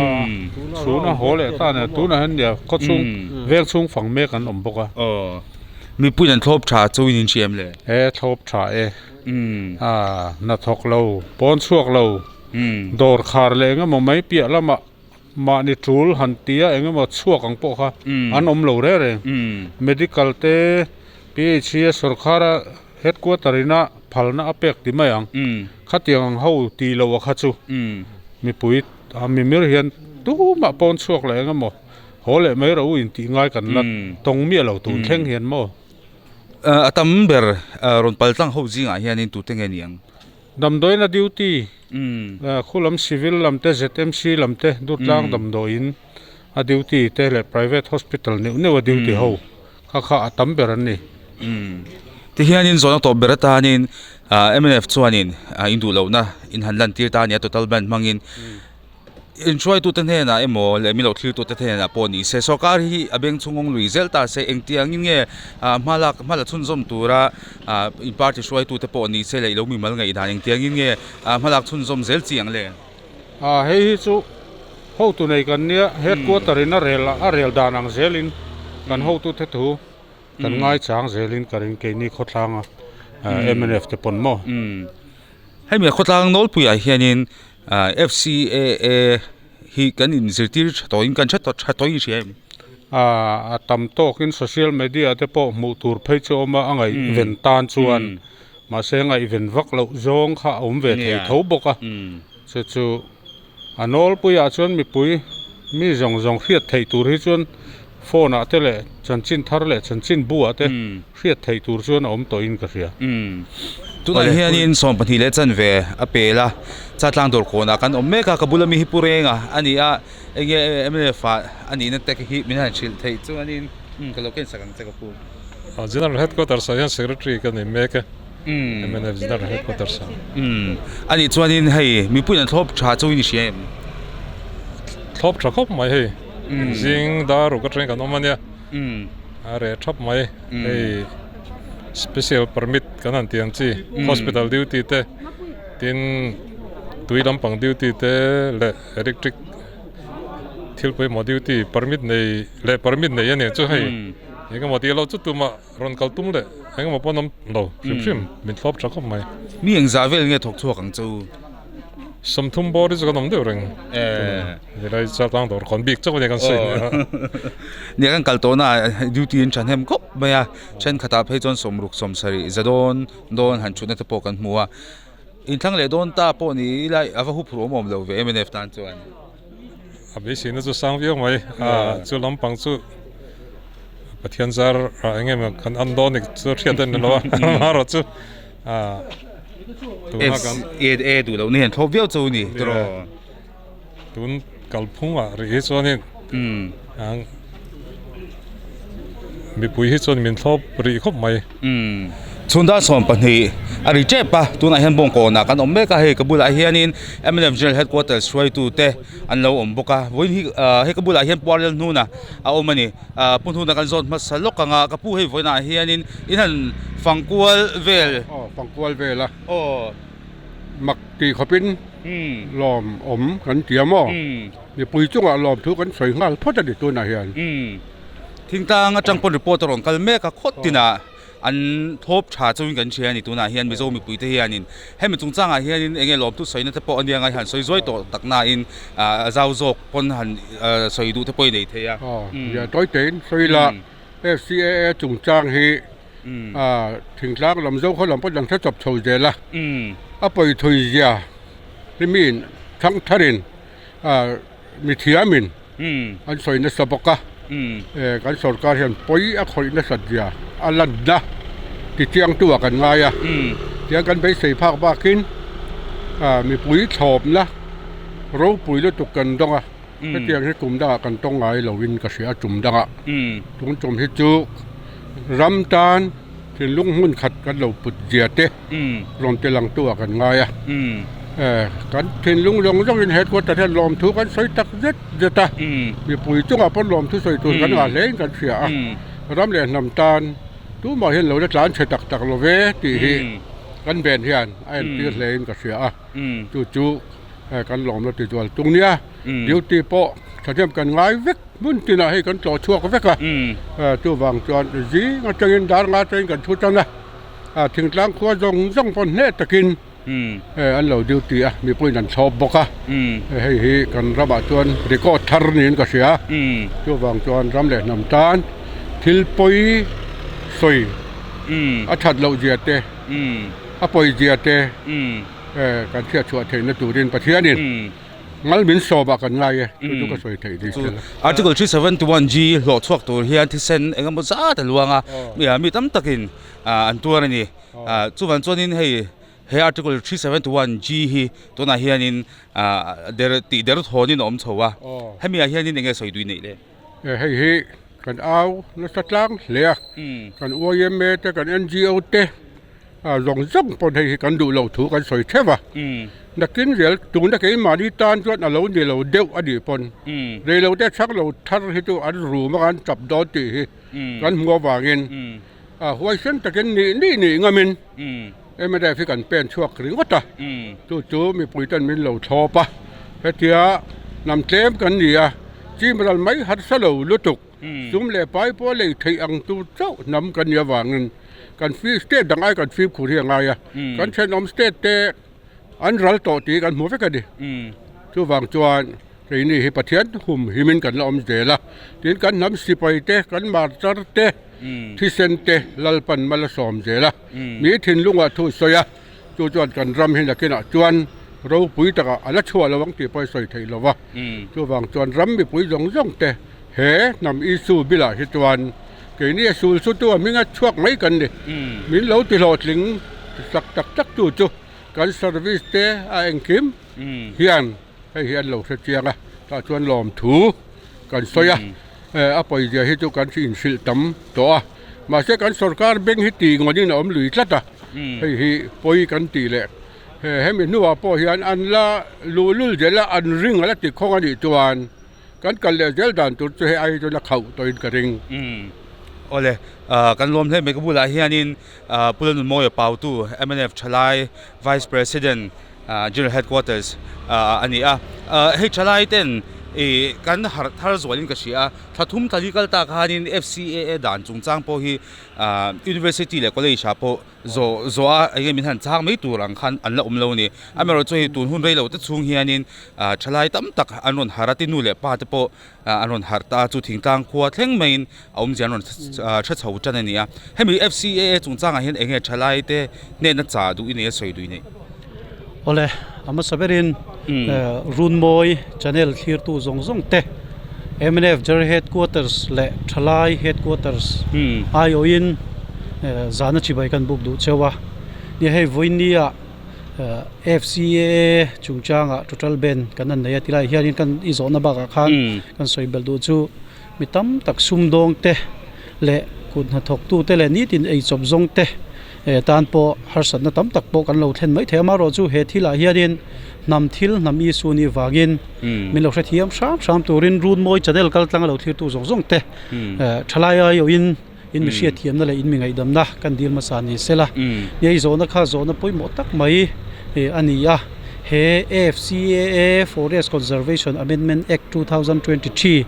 chhuna haw leh ta nia tunah hian nia khawchhung veng chhung fang mek an awm bawk a. Aw. Mipuiin an thlawp tha chu in inhria em le? E thlawp tha e. A hnathawk lo, pawn chhuak lo, dawr khar leh eng emaw mai piah lamah mahni tul han tia eng emaw chhuak ang pawh kha an awm lo reng reng. Medical te PHC a sawrkhara headquarter ina phalna a pek ti mai ang. Khatiang ang ho ti lo a kha chu mipui mimir hian tumah pawn chhuak leh eng emaw haw leh mai rawh u intih ngai kan la tawng miah lo tun thleng hian maw. A tam ber rawn pal tlang ho zingah hianin tute nge ni ang? Damdawiina duty, khulam civil lam te, ZMC lam te, Durtlang damdawiin a duty te leh private hospital neuh neuh a duty ho kha kha a tam ber an ni. Tihianin zawhna tawp ber atanin mnf chuanin induhlohna in han lantir ta a ni a, total ban hmangin. Inhruaitute hnenah emaw leh milo thlirtute hnenah pawh ni se, sorkar hi a beng chhungawng lui zel ta se, engtiangin nge hma lak hma la chhunzawm tura in party hruaitute pawh ni se leh ilo mimal ngaihdan engtiangin nge hma lak chhunzawm zel chi ang le? Hei hi chu hotu nei kan nia, headquarter in a rel a rel dan ang zelin kan hotute thu kan ngaichang zelin ka ring keini khawthlanga mnf te pawn maw? Hemi khawtlang nawlpuiah hianin FCAA hi kan inzirtir tha tawhin kan hre tha tawhin hria em? A tam tawkin social media te pawh hmuh tur phei chu a awm a, a ngaihven tan chuan mahse ngaihven vak loh zawng kha a awm ve thei tho bawk a, chu chu a nawlpuiah chuan mipui mi zawng zawng hriat theih tur hi chuan phone ah te leh chanchin thar leh chanchin bu ah te hriat theih tur chuan a awm tawhin ka hria. Tunah hianin 12 leh chanve a pel a, Chatlang dawr kawnah kan awm mek a, ka bula mi hi Pu Renga a ni a, enge mnf ah a nihna te hi min han hrilh theih chuanin ka lo ken sak ang che ka pu. General Headquarters ah hian Secretary ka nei mek e, mnf General Headquarters ah. A nih chuanin hei mipuiin an thlawp tha chu i hria em? Thlawp tha khawp mai hei. Zing dar ruk atangin kan awm a nia, a reh thap mai. Hei special permit kan han tih ang chi hospital duty te tin tui lampang duty te leh electric thil pawimawh duty permit nei leh permit nei a nih chu hei engemaw tih loh chu tumah rawn kal tum leh engemaw pawh an awm lo hrim hrim min thlawp tha khawp mai. Mi engzah vel nge thawk chhuak ang chu? 30 bawr hi chu kan awm deuh reng. Nilai chaltang dawr khawn bik chauh a ni kan sawi nia. Nia kan kal tawhna ah duty an thahnem khawp mai a, thenkhatah phei chuan 60 70 za dawn dawn han thutna te pawh kan hmu a. Inthlang leh dawn ta pawh ni ila a va huphurh awm awm lo ve mnf tan chuan. A beiseina chu sang viau mai, chu lampang chu Pathian zar ah eng emaw kan an dawn ni chu hriat a ni lo a, amaherawh chu tuna kan e duh loh na hian thlawp viau chu ni tiraw. Tun kalphungah rih hi chuanin mipui hi chuan min thlawp rih khawp mai. Chhun dar 12 a ri tep a, tunah hian bawngkawnah kan awm mek a, hei ka bulah hianin mnf General Headquarters hruaitute an lo awm bawk a, vawiin hi hei ka bulah hian Puarel hnuna a awm a ni. Pu hnuna kan zawt hmasa lawk ang a, ka pu hei vawiinah hianin in han fangkual vel. Aw fangkual vel a. Aw. Mak tih khawpin lawm awm kan ti a maw? Mipui chungah lawm thu kan sawi nghal phawt a ni tunah hian. Thingtlang atang pawn report a rawn kal mek a, khawt tinah an thawp tha chungin kan hria a ni tunah hian Mizo mipuite hianin hemi chungchangah hianin eng nge lawmthu sawina te pawh a nia ngai han sawi zuai tawh tak nain a zau zawk pawn han sawi duh te pawh i nei thei a. Aw, nia tawi tein sawi ila FCAA chungchang hi thingtlang lam zo khaw lam pawh dang hre chawp chho zel a, a pawi thui zia hi miin thang tharin mithiamin an sawi nasa bawk a, kan sorkar hian pawi a khawih nasat zia a lanna tichiangtu ah kan ngai a, tiang kan beisei phak bakin mipui thlawpna ropui lutuk kan dawng a, hetiang hi kum dangah kan tawng ngai loin ka hria a tum dangah tung tum hi chu ram tan thinlung hmun khat kan lo put zia te rawn ti langtu ah kan ngai a. Kan thinlung zawng zawngin headquarter hian lawmthu kan sawi tak zet zet a, mipui chungah pawn lawmthu sawi tur kan ngah hlein kan hria a, ram leh hnam tan tumah hian lo la tlan chhe tak tak lo ve tih hi kan ven hian a entir hlein ka hria a, chu chu kan lawm la ti zual tung nia. Duty pawh thahnem kan ngai vek hmun tinah hei kan tlawh chhuak vek a, chuvang chuan zing atangin dar nga atangin kan thu tan a, thingtlang khua zawng zawng pawh hneh takin an lo duty a, mipuiin an thlawp bawk a, hei hi kan ramah chuan record thar niin ka hria, chuvang chuan ram leh hnam tan thil pawi sawi a that loh zia te, a pawi zia te kan hriat chhuah theihna turin Pathianin ngal min sawmah kan ngai e, chu chu ka sawi theih ni se la. Article 371 G hlawh chhuak tur hian thisen engemaw zat a luang a, mi tam takin an tuar a ni. Chuvan chuanin hei he Article 371 G hi tunah hianin der tih der thawnin a awm chho a, hemi ah hianin enge sawi tui neih le? Hei hi kan au nasa tlang hle a, kan yma te kan NGO te zawng zawng pawn hei hi kan duh loh thu kan sawi theuh a, nakin zel tuna keimahni tan chuan a lo ni lo deuh a nih pawn reilote chhak lo thar hi chu an rum a an chap dawn tih hi kan hmu avangin A huaisen takin nih nih nih ngamin mnf hi kan pen chhuak ringawt a, chu chu mipui ten min lo thlawp a, hetia hnam tlem kan ni a, chim ral mai harsa lo lutuk, sum leh pai pawh lei theih ang tur chauh hnam kan nih avangin kan state dang ai kan fimkhur hi a ngai a, kan thenawm state te an ral tawh tih kan hmu vek a ni. Chuvang chuan keini hi Pathian hum himin kan la awm zel a, tin kan hnam sipai te, kan martar te, thisen te Lalpan mal a sawm zel a, mi thinlungah thu sawi a, chu chuan kan ram hi nakinah chuan ropui takah a la chhuah lo ang tih pawh i sawi theih lo va. Chuvang chuan ram mipui zawng zawng te he hnam Isu bilah hi chuan keini a sul sutu a hminga chhuak mai kan ni. Min lo ti hlawhtling sak tak tak tu chu kan service te a engkim hian hei hi an lo hre chiang a, tah chuan lawmthu kan sawi a, a pawizia hi chu kan inhrilh tam tawh a, mahse kan sorkar bank hi tih ngawnin a awm lui tlat a, hei hi pawi kan tih leh hemi hnuah pawh hian an la luhlul zel a, an ring a la ti khawng a nih chuan kan kal leh zel dan tur chu hei ai chuan a khauh tawhin ka ring. Awle, kan lawm hle mai ka bulah hianin Pu Lalnunmawia Pautu mnf Thalai Vice President General Headquarters a ni a, hei thalai ten ih kan harh thar zualin ka hria a, thla thum thla li kal tak khanin FCAA dan chungchang pawh hi University leh College ah pawh zawh zawh a eng nge min han chhang mai tur ang khan an la awm lo a ni. Amaherawhchu hei tun hun rei lo te chhung hianin thalai tam tak an rawn harh a, ti nu leh pa te pawh an rawn harh ta a, chu thingtlang khua thleng maiin a awmzia an rawn hre chho tan a ni a. Hemi FCAA chungchangah hian eng nge thalai te hnehna chah duh i nei a sawi duh i nei? Awle, a hmasa berin Runmawi channel thlirtu zawng zawng te mnf General Headquarters leh Thalai Headquarters aiawhin zahna chibai kan buk duh cheu a. Ni hei vawinia FCAA chungchangah total ban kan han nei a tilai hianin kan i zawhna bakah khan kan sawi belh duh chu mi tam tak sumdawng te leh kut hnathawktu te leh nitin eichawp zawng te tan pawh harsatna tam tak pawh kan lo thlen mai thei a amaherawh chu he thilah hianin hnam thil hnam Isu nih vangin min lo hrethiam hram hram turin Runmawi channel kal tlang a lo thlirtu zawng zawng te thalai aiawhin In mi hriatthiamna leh in mi ngaihdamna kan dil hmasa ni sela. Ni hei zawhna kha zawhna pawimawh tak mai a ni a. He AFCAA, Forest Conservation Amendment Act 2023,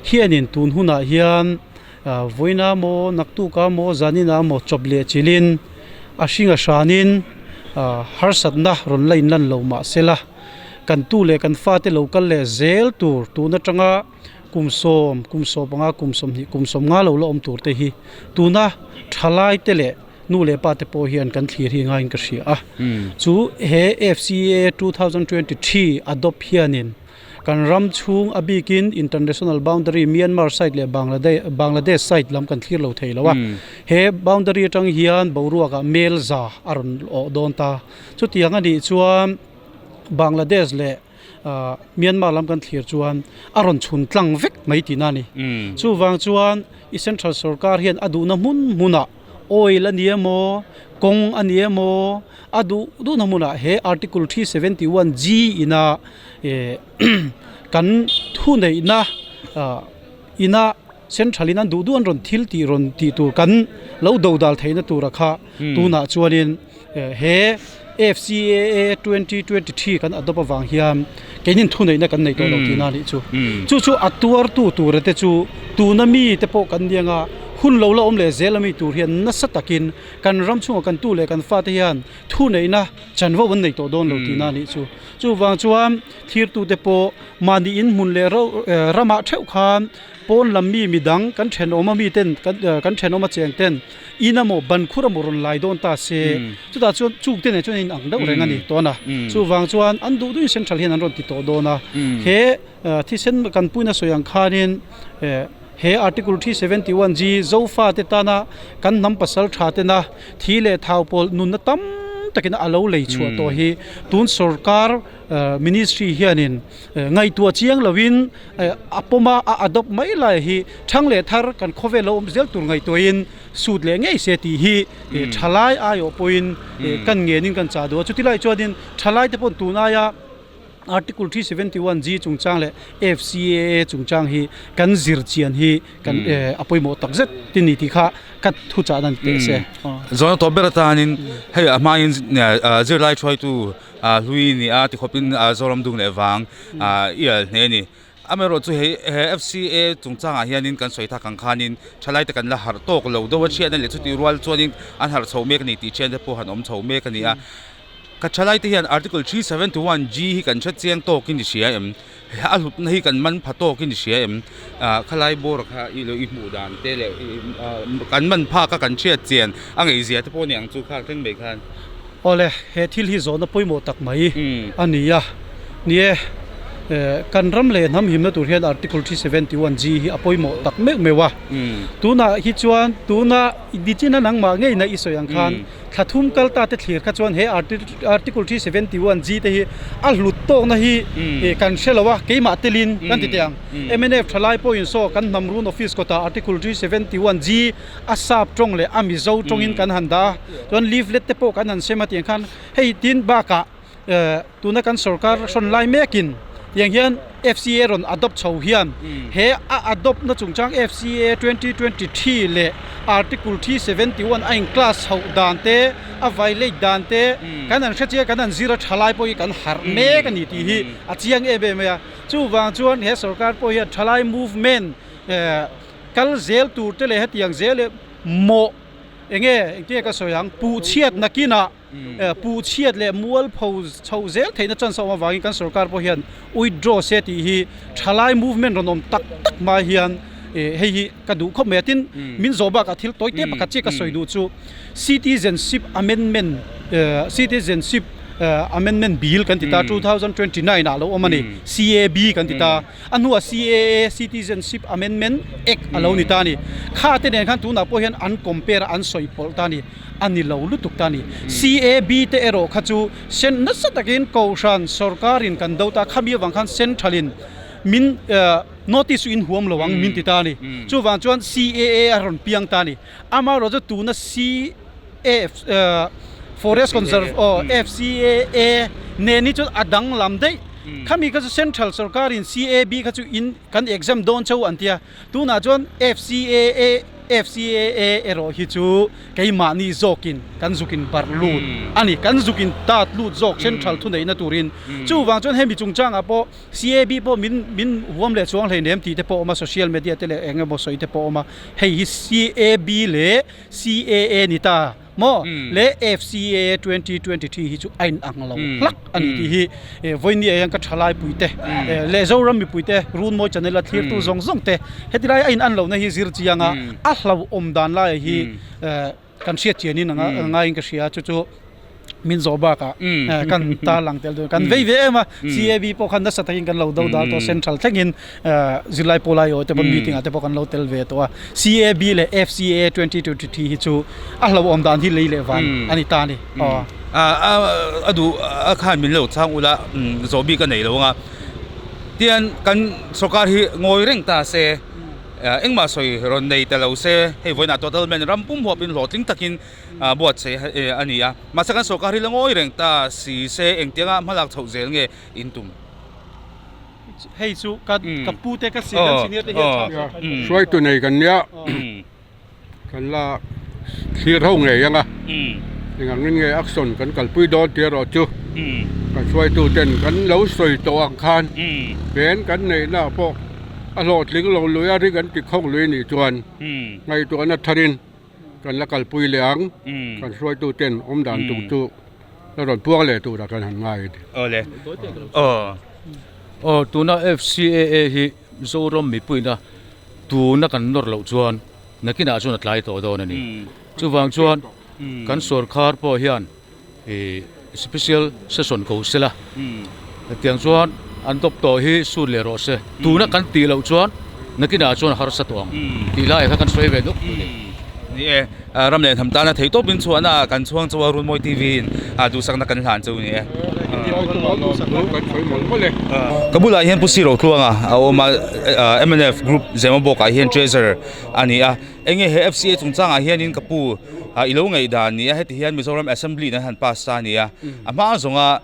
hianin tun hunah hian vawiina maw, naktuka maw, zanina maw chawp leh chilhin a hring a hranin harsatna rawn la inlan lo mah sela kan tu leh kan fate lo kal leh zel tur tun atanga Kum sawm, kum sawm panga, kum sawmhnih, kum sawm nga lo la awm tur te hi tuna thalai te leh nu leh pa te pawh hian kan thlir hi ngaiin ka hria a. Chu he FCA 2023 adopt hianin kan ram chhung a bikin international boundary Myanmar side leh Bangladesh side lam kan thlir lo thei lo a. He boundary atang hian boruakah mel za a rawn awh dawn ta. Chutiang a nih chuan Bangladesh leh Myanmar lam kan thlir chuan a rawn chhun tlang vek mai tihna a ni. Chuvang chuan i central sorkar hian a duhna hmun hmunah Oil a ni emaw, kawng a ni emaw, a duh duhna hmunah he Article 371 G ina kan thuneihna ina Central in an duh duh an rawn thil tih rawn tih tur kan lo do dal theihna tura kha tunah chuanin he FCAA 2023 kan adopt avang hian keinin thuneihna kan nei tawh lo tihna a nih chu. Chu chu a tuartu tura te chu tuna mi te pawh kan ni anga hun lo la awm leh zel ami tur hian nasa takin kan ram chhungah kan tu leh kan fate hian thuneihna chanvo an nei tawh dawn lo tihna a nih chu. Chuvang chuan thirtute pawh mahni inhmun leh ramah theuh khan pawn lam mi midang kan thenawm a mi ten kan thenawm a cheng ten in emaw ban khur emaw rawn lai dawn ta se chutah chuan chuk te nen chuan a inang deuh reng a ni tawn a chuvang chuan an duh duhin central hian an rawn ti tawh dawn a he thisen kan puina sawi ang khanin he article 371 G zofa te tana kan hnam pasal tha tena thi leh thau pawl nunna tam takin a lo lei chhuah tawh hi tun sorkar ministry hianin Ngaihtuah chiang loin a pawm a, a adopt mai lai hi thang leh thar kan khawvel lo awm zel tur ngaihtuahin sut leh ngei se tih hi thalai aiawh pawhin kan ngenin kan chah duh a. Chuti lai chuanin thalai te paw'n tun aia Article 371 G chungchang leh FCAA chungchang hi kan zir chian hi kan a pawimawh tak zet ti ni tih kha ka thuchah nan teh se. Zawhna tawp ber atanin hei a hmain zirlai hruaitu Hlui ni a tikhawpin Zoram dung leh vang i al hle a ni. Amaherawh chu hei he FCA chungchangah hianin kan sawi thak ang khanin thalaite kan la harh tawk lo deuh a chhiatna leh chutih rual chuanin an harh chho mek a ni tih thiante pawh han awm chho mek a ni a. Ka thalaite hian Article 371 G hi kan hre chiang tawkin i hria em? A hlutna hi kan man pha tawkin i hria em? Khalai bawr kha i lo i hmuh dan te leh kan man phak a kan hriat chian a ngaihzia te pawh a ni ang chu kha thleng mai khan. Awle, he thil hi zawhna pawimawh tak mai a ni a. Ni e, kan ram leh hnam himna tur hian Article 371 G hi a pawimawh tak meuh meuh a. Tunah hi chuan tuna nichina nangmah ngeina i sawi ang khan Thla thum kal ta te thlir kha chuan he Article 371 G te hi a hlut tawkna hi kan hre lo a, keimah telin kan ti teh ang. Mnf thalai pawhin saw kan hnam run office kawtah Article 371 G a sap tawng leh a Mizo tawngin kan han dah a, chuan leaflet te pawh kan han sem a tiang khan hei tin bakah Tuna kan sorkar hrawn lai mekin tiang hian FCA rawn adopt chho hian he a adopt na chungchang FCA 2023 leh Article 371 a in class chhoh dan te a violate dan te kan han hre chiang kan han zir a tha lai pawh hi kan harh mek a ni tih hi a chiang em em mai a. Chuvang chuan he sorkar pawh hian thalai movement kal zel tur te leh hetiang zel leh mawh enge engtinge ka sawi ang puhchhiat nakinah Pu chhiat leh mualpho chho zel theihna chance a awm avangin kan sorkar pawh hian withdraw se tih hi thalai movement rawn awm tak tak hma hian hei hi ka duh khawp mai a. Tin, min zawh bakah thil tawi te pakhat chiah ka sawi duh chu Citizenship Amendment Citizenship Amendment Bill kan ti ta 2029 ah lo awm a ni, CAB kan ti ta. A hnuah CAA, Citizenship Amendment Act a lo ni ta a ni. Kha te nen khan tunah pawh hian an compare a, an sawi pawlh ta a ni. A ni lo lutuk ta a ni. CAB te erawh kha chu sen nasa takin Kohhran sawrkarin kan do ta a, khami avang khan Central-in min notice chu in huam lo ang min ti ta a ni. Chuvang chuan CAA a rawn piang ta a ni. Amaherawhchu tuna CAF, Forest Conserve, aw FCAA nen hi chuan a danglam daih. Khami kha chu Central sawrkarin CAB kha chu in kan exam dawn chauh an tia, tunah chuan FCAA FCAA erawh hi chu keimahni zawkin kan zukin barh lut a ni, kan zukin tat lut zawk Central thuneihna turin. Chuvang chuan hemi chungchangah pawh CAB pawh min min huam leh chuang hleinem tih te pawh a awm a, social media te leh eng emaw sawi te pawh a awm a, hei hi CAB leh CAA ni ta. Maw le FCAA 2023 hi chu a in ang lo hlak a ni tih hi vawiin ah hian ka thalai pui te leh Zoram mipui te Runmawi channel a thlirtu zawng zawng te heti lai a in an lohna hi zir chiang a a hlauhawm dan lai hi kan hriat chian in a ngaiin ka hria chu chu min zawh bakah kan tarlang tel dawn kan vei ve em a CAB pawh khan nasa takin kan lo do dal tawh central thlengin Zirlai pawl aiawh te pawh meeting ah te pawh kan lo tel ve tawh a, CAB leh FCA 2023 hi chu a hlauhawm dan hi lei leh van a ni ta a ni. Aw. A duh a khan min lo chhang ula zawh bik a nei lo ang a, tian kan sorkar hi ngawi reng ta se. Engmah sawi rawn nei ta lo se, hei vawiinah total man ram pum huapin hlawhtling takin buatsaih a ni a. Mahse kan sorkar hi la ngawi reng ta si se engtianga hmalak chhoh zel nge in tum? Hei chu ka ka pu te ka kan senior te hian chhan chhoh tha. Hruaitu nei kan nia. Kan la thlir ho ngei ang a, engangin nge action kan kalpui dawn tih erawh chu kan hruaitu ten kan lo sawi tawh ang khan pen kan neihna pawh a hlawhtling lo lui a ring an ti khawk lui nih chuan ngaihtuahna tharin kan la kalpui leh ang, kan hruaitu ten awm dan tur chu la rawn puang leh turah kan han ngai a ni. Awle. Aw. Aw tuna FCAA hi Zoram mipuina tuna kan nawr loh chuan nakinah chuan a tlai tawh dawn a ni. Chuvang chuan kan sorkar pawh hian ih special session ko se la, hetiang chuan an dawp tawh hi sut leh rawh se. Tuna kan tih loh chuan nakinah chuan a harsa tawh ang tih laiah kha kan sawi ve deuh a ni. Ni e, ram leh hnam tana theih tawpin chhuahna kan chhuang chu a Runmawi TV in duhsakna kan hlan chu a ni e. Ka bulah hian Pu Siro Tluanga a awm a, mnf group Zemabawk ah hian treasurer a ni a, enge he FCA chungchangah hianin ka pu i lo ngaihdan ni a, heti hian Mizoram Assembly in an han pass ta a ni a, a hma zawnga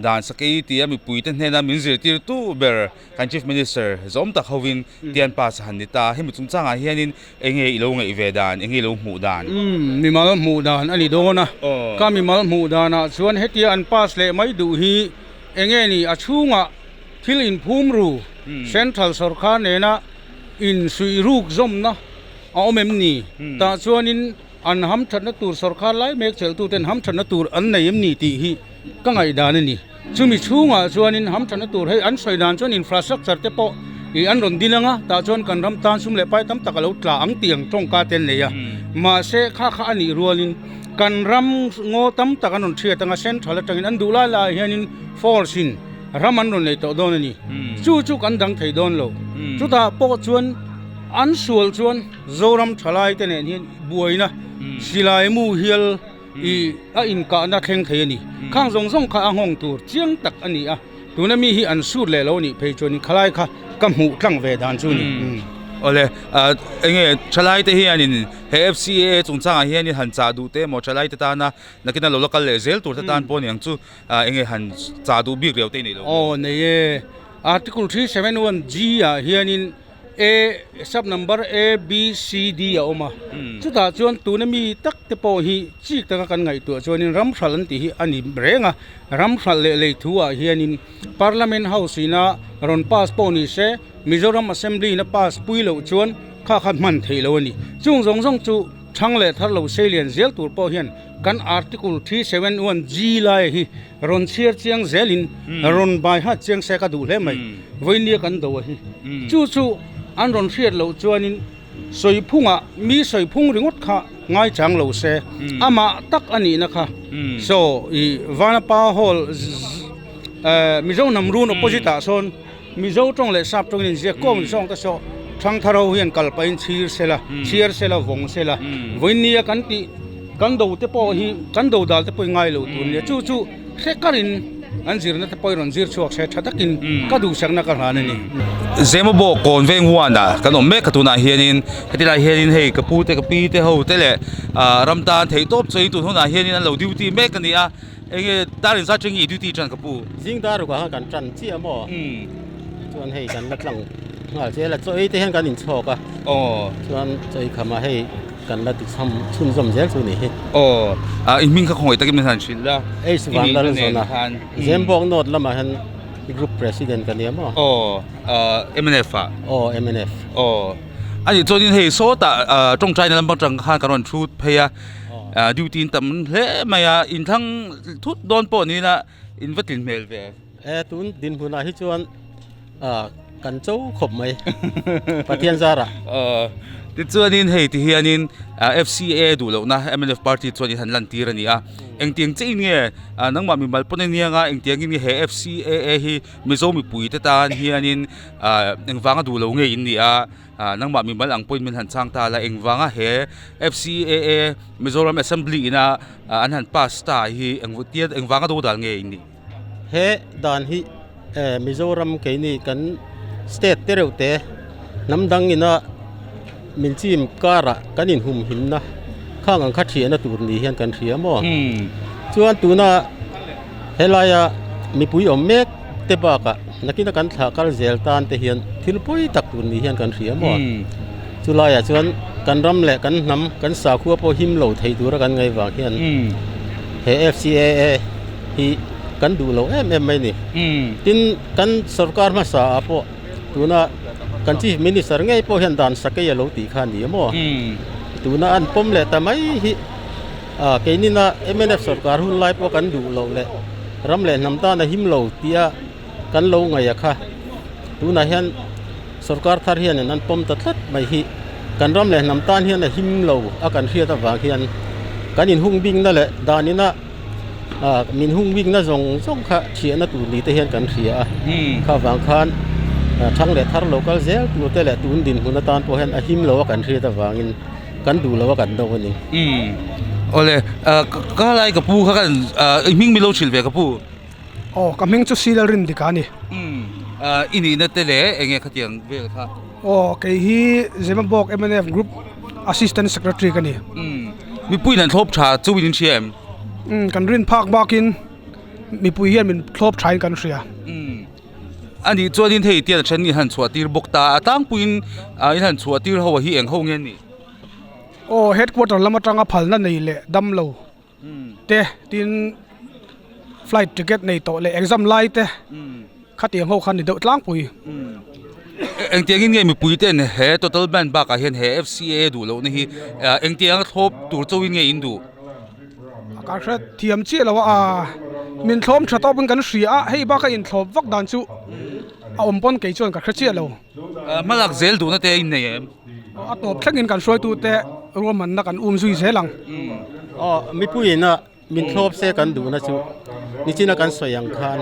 dan sakei tia mipuite hnena min zirtirtu ber kan Chief Minister zawm tak hovin tian pass a han ni ta, hemi chungchangah hianin enge i lo ngaih ve dan, enge i lo hmuh dan? Umm, mimal hmuh dan a ni dawn a, ka mimal hmuh danah chuan hetia an pass leh mai duh hi enge ni a chhungah thil inphum ru Central sawrkar nena insuih ruk zawmna a awm em ni? Tah chuanin an hamthatna tur sawrkar lai mek chelhtuten hamthatna tur an nei em ni tih hi ka ngaihdan a ni. Chumi chhungah chuanin hamthatna tur hei an sawi dan chuan infrastructure te pawh ih an rawn dil ang a, tah chuan kan ram tan sum leh pai tam tak a lo tla ang tih ang tawngka te an nei a. Mahse kha kha a nih rualin kan ram ngaw tam tak an rawn thiat ang a, central atangin an duh lai laiah hianin force in ram an rawn nei tawh dawn a ni. Chu chu kan dang thei dawn lo. Chutah pawh chuan an sual chuan Zoram thalai te nen hian buaina silai mu hial I a inkahna thleng thei a ni. Khang zawng zawng kha a nghawng tur chiang tak a ni a, tuna mi hi an sut leh lo a nih phei chuan khalai kha ka hmuh tlang ve dan chu a ni. Awle, enge thalai te hianin he FCAA chungchangah hianin han chah duh te emaw thalai te tana nakina lo la kal leh zel tur te tan pawh a ni ang chu enge han chah duh bik riau te i nei lo. Aw nei e, Article 371 G ah hianin A sub number A B C D a awm a, chutah chuan tuna mi tak te pawh hi chik taka kan ngaihtuah chuanin ram hralh an tih hi a ni reng a, ram hralh leh lei thu ah hianin Parliament House ina rawn pass pawh ni se Mizoram Assembly ina pass pui loh chuan kha kha hman theih loh a ni. Chung zawng zawng chu thang leh thar lo seilian zel tur pawh hian kan Article 371 G lai hi Rawn chhiar chiang zelin rawn bai hat chiang se ka duh hle mai. Vawinia kan do a hi. Chu chu an rawn hriat loh chuanin sawiphungah mi sawiphung ringawt kha ngaichang lo se amah tak a nihna kha. So i Vanapa Hall Mizo hnam run opposite ah sawn Mizo tawng leh Sap tawngin inziak kawng zawng te saw Thangthar ho hian kal pahin chhir sela, chhiar sela, vawng sela. Vawinia kan tih kan do te pawh hi kan do dal te pawh hi ngai lo tur nia. Chu chu hre karin an zirna te pawh hi rawn zir chhuak se tha takin ka duhsakna ka hlan a ni. Zemabawk kawn veng huanah kan awm mek a tunah hianin heti lai hianin hei ka pu te ka pi te ho te leh ram tan theih tawp chu tun hunah hianin an lo duty mek a ni a. Enge dar in zat teng i duty tan ka pu? Zing dar rukah khan kan tan chiah maw? Chuan hei kan la tlang nghal zel a, chaw ei te hian kan inchhawk a. Aw. Chuan chaw ei khamah hei kan la ti chham chhunzawm zel chu ni hi. Aw, ah i hming kha khawngaih takin min han hrilh la. H Vanlal zawna Zembawk North lamah hian Group President ka nia maw? Aw, ah mnf ah. Aw mnf. Aw, ani chuanin hei sawtah ah tawngtaina lam atang khan kan rawn thut phei a. Duty in tam hle mai a, inthlang thut dawn pawh niin a in va tlin hmel ve. E tun dinhmunah hi chuan kan cho khawp mai Pathian zarah. Tichuanin hei ti hianin FCA duh lohna mnf party chuan in han lantir a ni a, engtiang chiah in nge nangmah mimal pawn a nia nga engtiangin nge he FCAA hi Mizo mipuite tan hianin engvanga duh lo nge in nih a. Nangmah mimal ang pawhin min han chhang ta la, engvanga he FCAA Mizoram Assembly ina an han pass ta hi engvanga do dal nge in nih? He dan hi Mizoram keini kan state te reuh te hnam dang ina min chim karah kan inhumhimna khang ang kha thiahna tur ni hian kan hria maw? Chuan tuna helaia mipui awm mek te bakah nakina kan thlah kal zel tan te hian thil pawi tak tur ni hian kan hria maw? Chulaiah chuan kan ram leh kan hnam kan sakhua pawh him lo thei tura kan ngaih vang hian he FCAA hi kan duh lo em em mai a ni. Tin, kan sorkar hmasa ah pawh tuna kan Chief Minister ngei pawh hian dan sakei a lo tih kha a ni maw? Tuna an pawm leh ta mai hi keinina mnf sorkar hun lai pawh kan duh loh leh ram leh hnam tan a him lo tia kan lo ngaih a kha. Tunah hian sorkar thar hianin an pawm ta tlat mai hi kan ram leh hnam tan hian a him lo a kan hriat avang hian kan inhung bikna leh danina min hung bikna zawng zawng kha thiahna tur ni te hian kan hria a. Kha vang khan thang leh thar lo kal zel tur te leh tun dinhmun atan pawh hian a him lo a kan hriat avangin kan duh lo a kan do a ni. Awle ka lai ka pu kha kan hming min lo hrilh ve ka pu. Aw, ka hming chu Silal Rindika a ni. Umm, i nihna te leh eng nge khatiang vel kha? Aw, kei hi Zemabawk mnf Group Assistant Secretary ka ni. Umm, mipui in an thlawp tha chu in hria em? Umm, kan rin phak bakin mipui hian min thlawp thain kan hria. Umm, a nih chuanin hei tian a then in han chhuah tir bawk ta a, tlangpuiin in han chhuah tir ho hi eng ho nge ni? Aw, headquarter lam atanga phalna nei leh dam lo. te tin flight ticket nei tawh leh exam lai te khatiang ho kha ni deuh tlangpui. Engtiangin nge mipui ten he total ban bakah hian he FCA duh lohna hi engtianga thlawp tur chauhin nge in duh? Ka hre thiam chiah lo a, min thlawm tha tawpin kan hria a, hei baka inthlawp vak dan chu a awm pawn kei chuan ka hre chiah lo. Hmalak zel duhna te in nei em? A tawp thlengin kan hruaitute ruahmanna kan um zui zel ang. Aw, mipuiin a min thlawp se kan duhna chu nichina kan sawi ang khan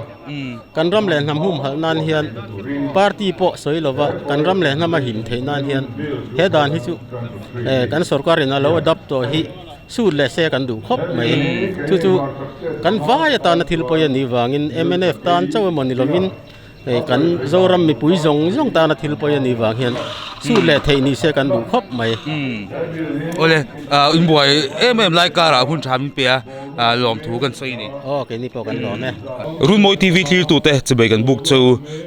kan ram leh hnam humhalh nan hian party pawh sawi lova kan ram leh hnam a him theih nan hian he dan hi chu kan sorkarin a lo adapt tawh hi sut leh se kan duh khawp mai. Chu chu kan vai atana thil pawi a nih vangin mnf tan chauh emaw ni lovin Hei kan Zoram mipui zawng zawng tana thil pawi a nih vang hian chhut leh theih ni se kan duh khawp mai. Awle inbuai em em lai karah hun tha min pe a lawmthu kan sawi a ni. Aw keini pawh kan lawm e. Runmawi TV thlirtute chubei kan buk chu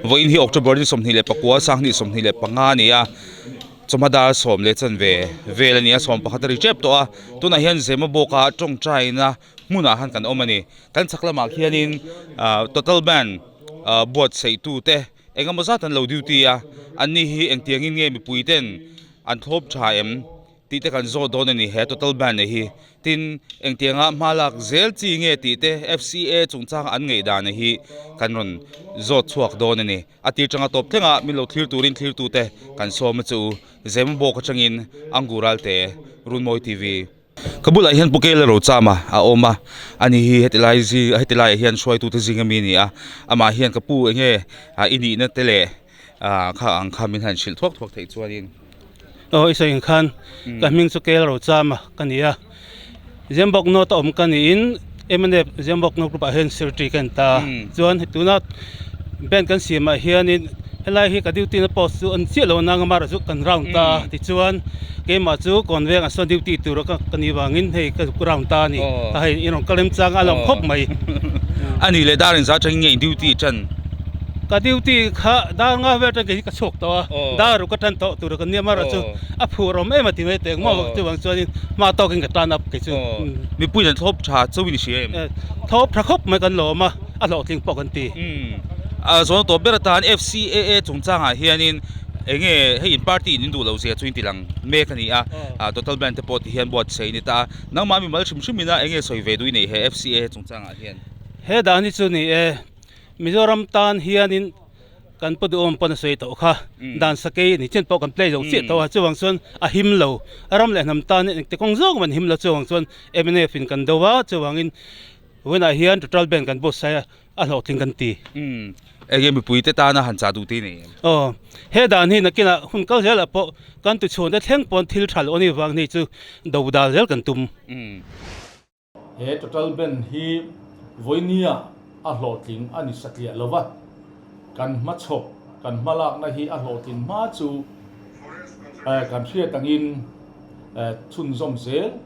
vawiin hi October ni 24 2025 a ni a, chawhma dar 10 leh chanve vel a ni a, 11 a ri tep tawh a, tunah hian Zemabawka tawngtaina hmunah khan kan awm a ni. Kan chhak lamah khianin total ban buatsaih tute eng emaw zat an lo duty a, anni hi engtiangin nge mipui ten an thlawp tha em tih te kan zawt dawn a ni he total ban nei hi. Tin, engtianga hma lak zel chi nge tih te FCA chungchang an ngaih dan hi kan rawn zawt chhuak dawn a ni. A tir tanga tawp thlengah min lo thlir turin thlirtute kan sawm a chu u. Zemabawk atangin Angur Alte, Runmawi TV. Ka bulah hian Pu Kela Rochama a awm a, ani hi heti lai zi heti laiah hian hruaitute zing ami a ni a, amah hian ka pu eng nge i nihna te leh kha ang kha min han hrilh thuak thuak theih chuanin. Aw i sawi ang khan ka hming chu Kela Rochama ka ni a, Zembawk North a awm ka niin mnf Zembawk North group ah hian secretary ka ni ta a, chuan tuna bank kan siamah hianin helai hi ka duty na post chu an chiah lo a nang amaherawhchu kan round ta a tichuan keimah chu kawnveng ah sawn duty tura ka ka nih vangin hei ka round ta a ni a hei in rawn kal em chang a lawm khawp mai. A nih leh dar engzah atangin nge in duty tan? Ka duty kha dar nga vel atang kei hi ka chhuak tawh a dar ruk atan tawh tura ka nia amaherawhchu a phuh rawm em a ti mai teh engmaw chuvang chuanin hma tawkin ka tan up kei chu. Mipui an thlawp tha chauhin i hria em? Thlawp tha khawp mai kan lawm a. a hlawhtling pawh kan ti. A zawn tawp ber atan FCAA chungchangah hianin eng nge hei in party in in duh loh zia chu in ti lang mek a ni a, total band te pawh ti hian buatsaih a ni ta a, nangmah mimal hrim hrim ina eng nge sawi ve duh i neih he FCAA chungchangah hian? He dan hi chu ni e, Mizoram tan hianin kan pu duhawm pawn a sawi tawh kha, dan sakei ni chen pawh kan play lo chiah tawh a, chuvang chuan a him lo, ram leh hnam tan engti kawng zawng an him lo, chuvang chuan mnf in kan do a, chuvangin Vawiinah hian total ban kan buatsaih a, a hlawhtling kan ti. Umm, enge mipui te tana han chah duh te nei em? Aw, he dan hi nakinah hun kal zelah pawh kan tuchhuan te thleng pawn thil tha loh a nih vang hi chu do dal zel kan tum. Umm. He total ban hi vawinia a hlawhtling a ni satliah lo va, kan hmachhawp, kan hmalakna hi a hlawhtlin hma chu. Kan hriat angin chhunzawm zel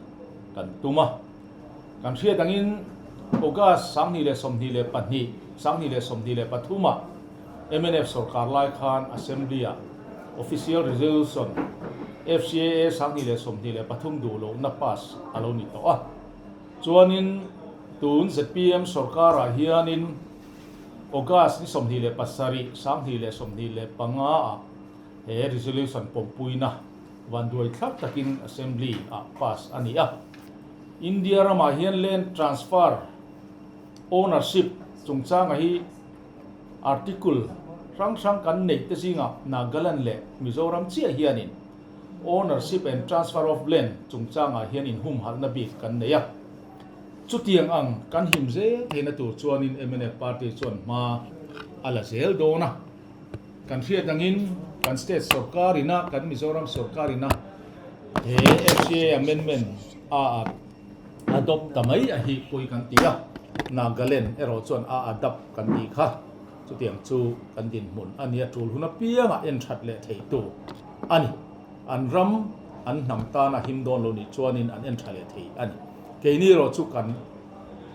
kan tum a. Kan hriat angin August 2022, 2023 ah mnf sorkar lai khan Assembly ah Official Resolution FCAA 2023 duh lohna pass a lo ni tawh a. Chuanin tun zpm sorkarah hianin August ni 27, 2025 ah he resolution pawmpuina vanduai thlak takin Assembly ah pass a ni a. India ramah hian land transfer ownership chungchanga hi article hrang hrang kan neih te zingah Nagaland leh Mizoram chiah hianin ownership and transfer of land chungchangah hian inhumhalhna bik kan nei a. Chutiang ang kan him zel theihna tur chuanin mnf party chuan hma a la zel dawn a. Kan hriat angin kan state sorkar ina kan Mizoram sorkar ina he FCA amendment a adopt ta mai a hi pawi kan ti a, Nagaland erawh chuan a adapt kan tih kha chutiang chu kan dinhmun a nia tul hun apiangah en that leh theih tur a ni. An ram an hnam tana him dawn lo nih chuanin an en tha leh thei a ni. Keini erawh chu kan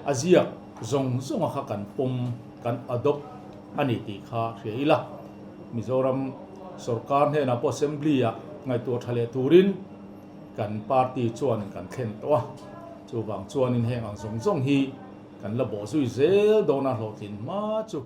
a ziak zawng zawnga kha kan pawm kan adopt a ni tih kha hria ila, Mizoram sorkar hnenah pawh Assembly-ah ngaihtuah tha leh turin kan party chuanin kan thlen tawh a, chuvang chuanin heng ang zawng zawng hi kan la bawhzui zel dawn a hlawhtlin hma chu.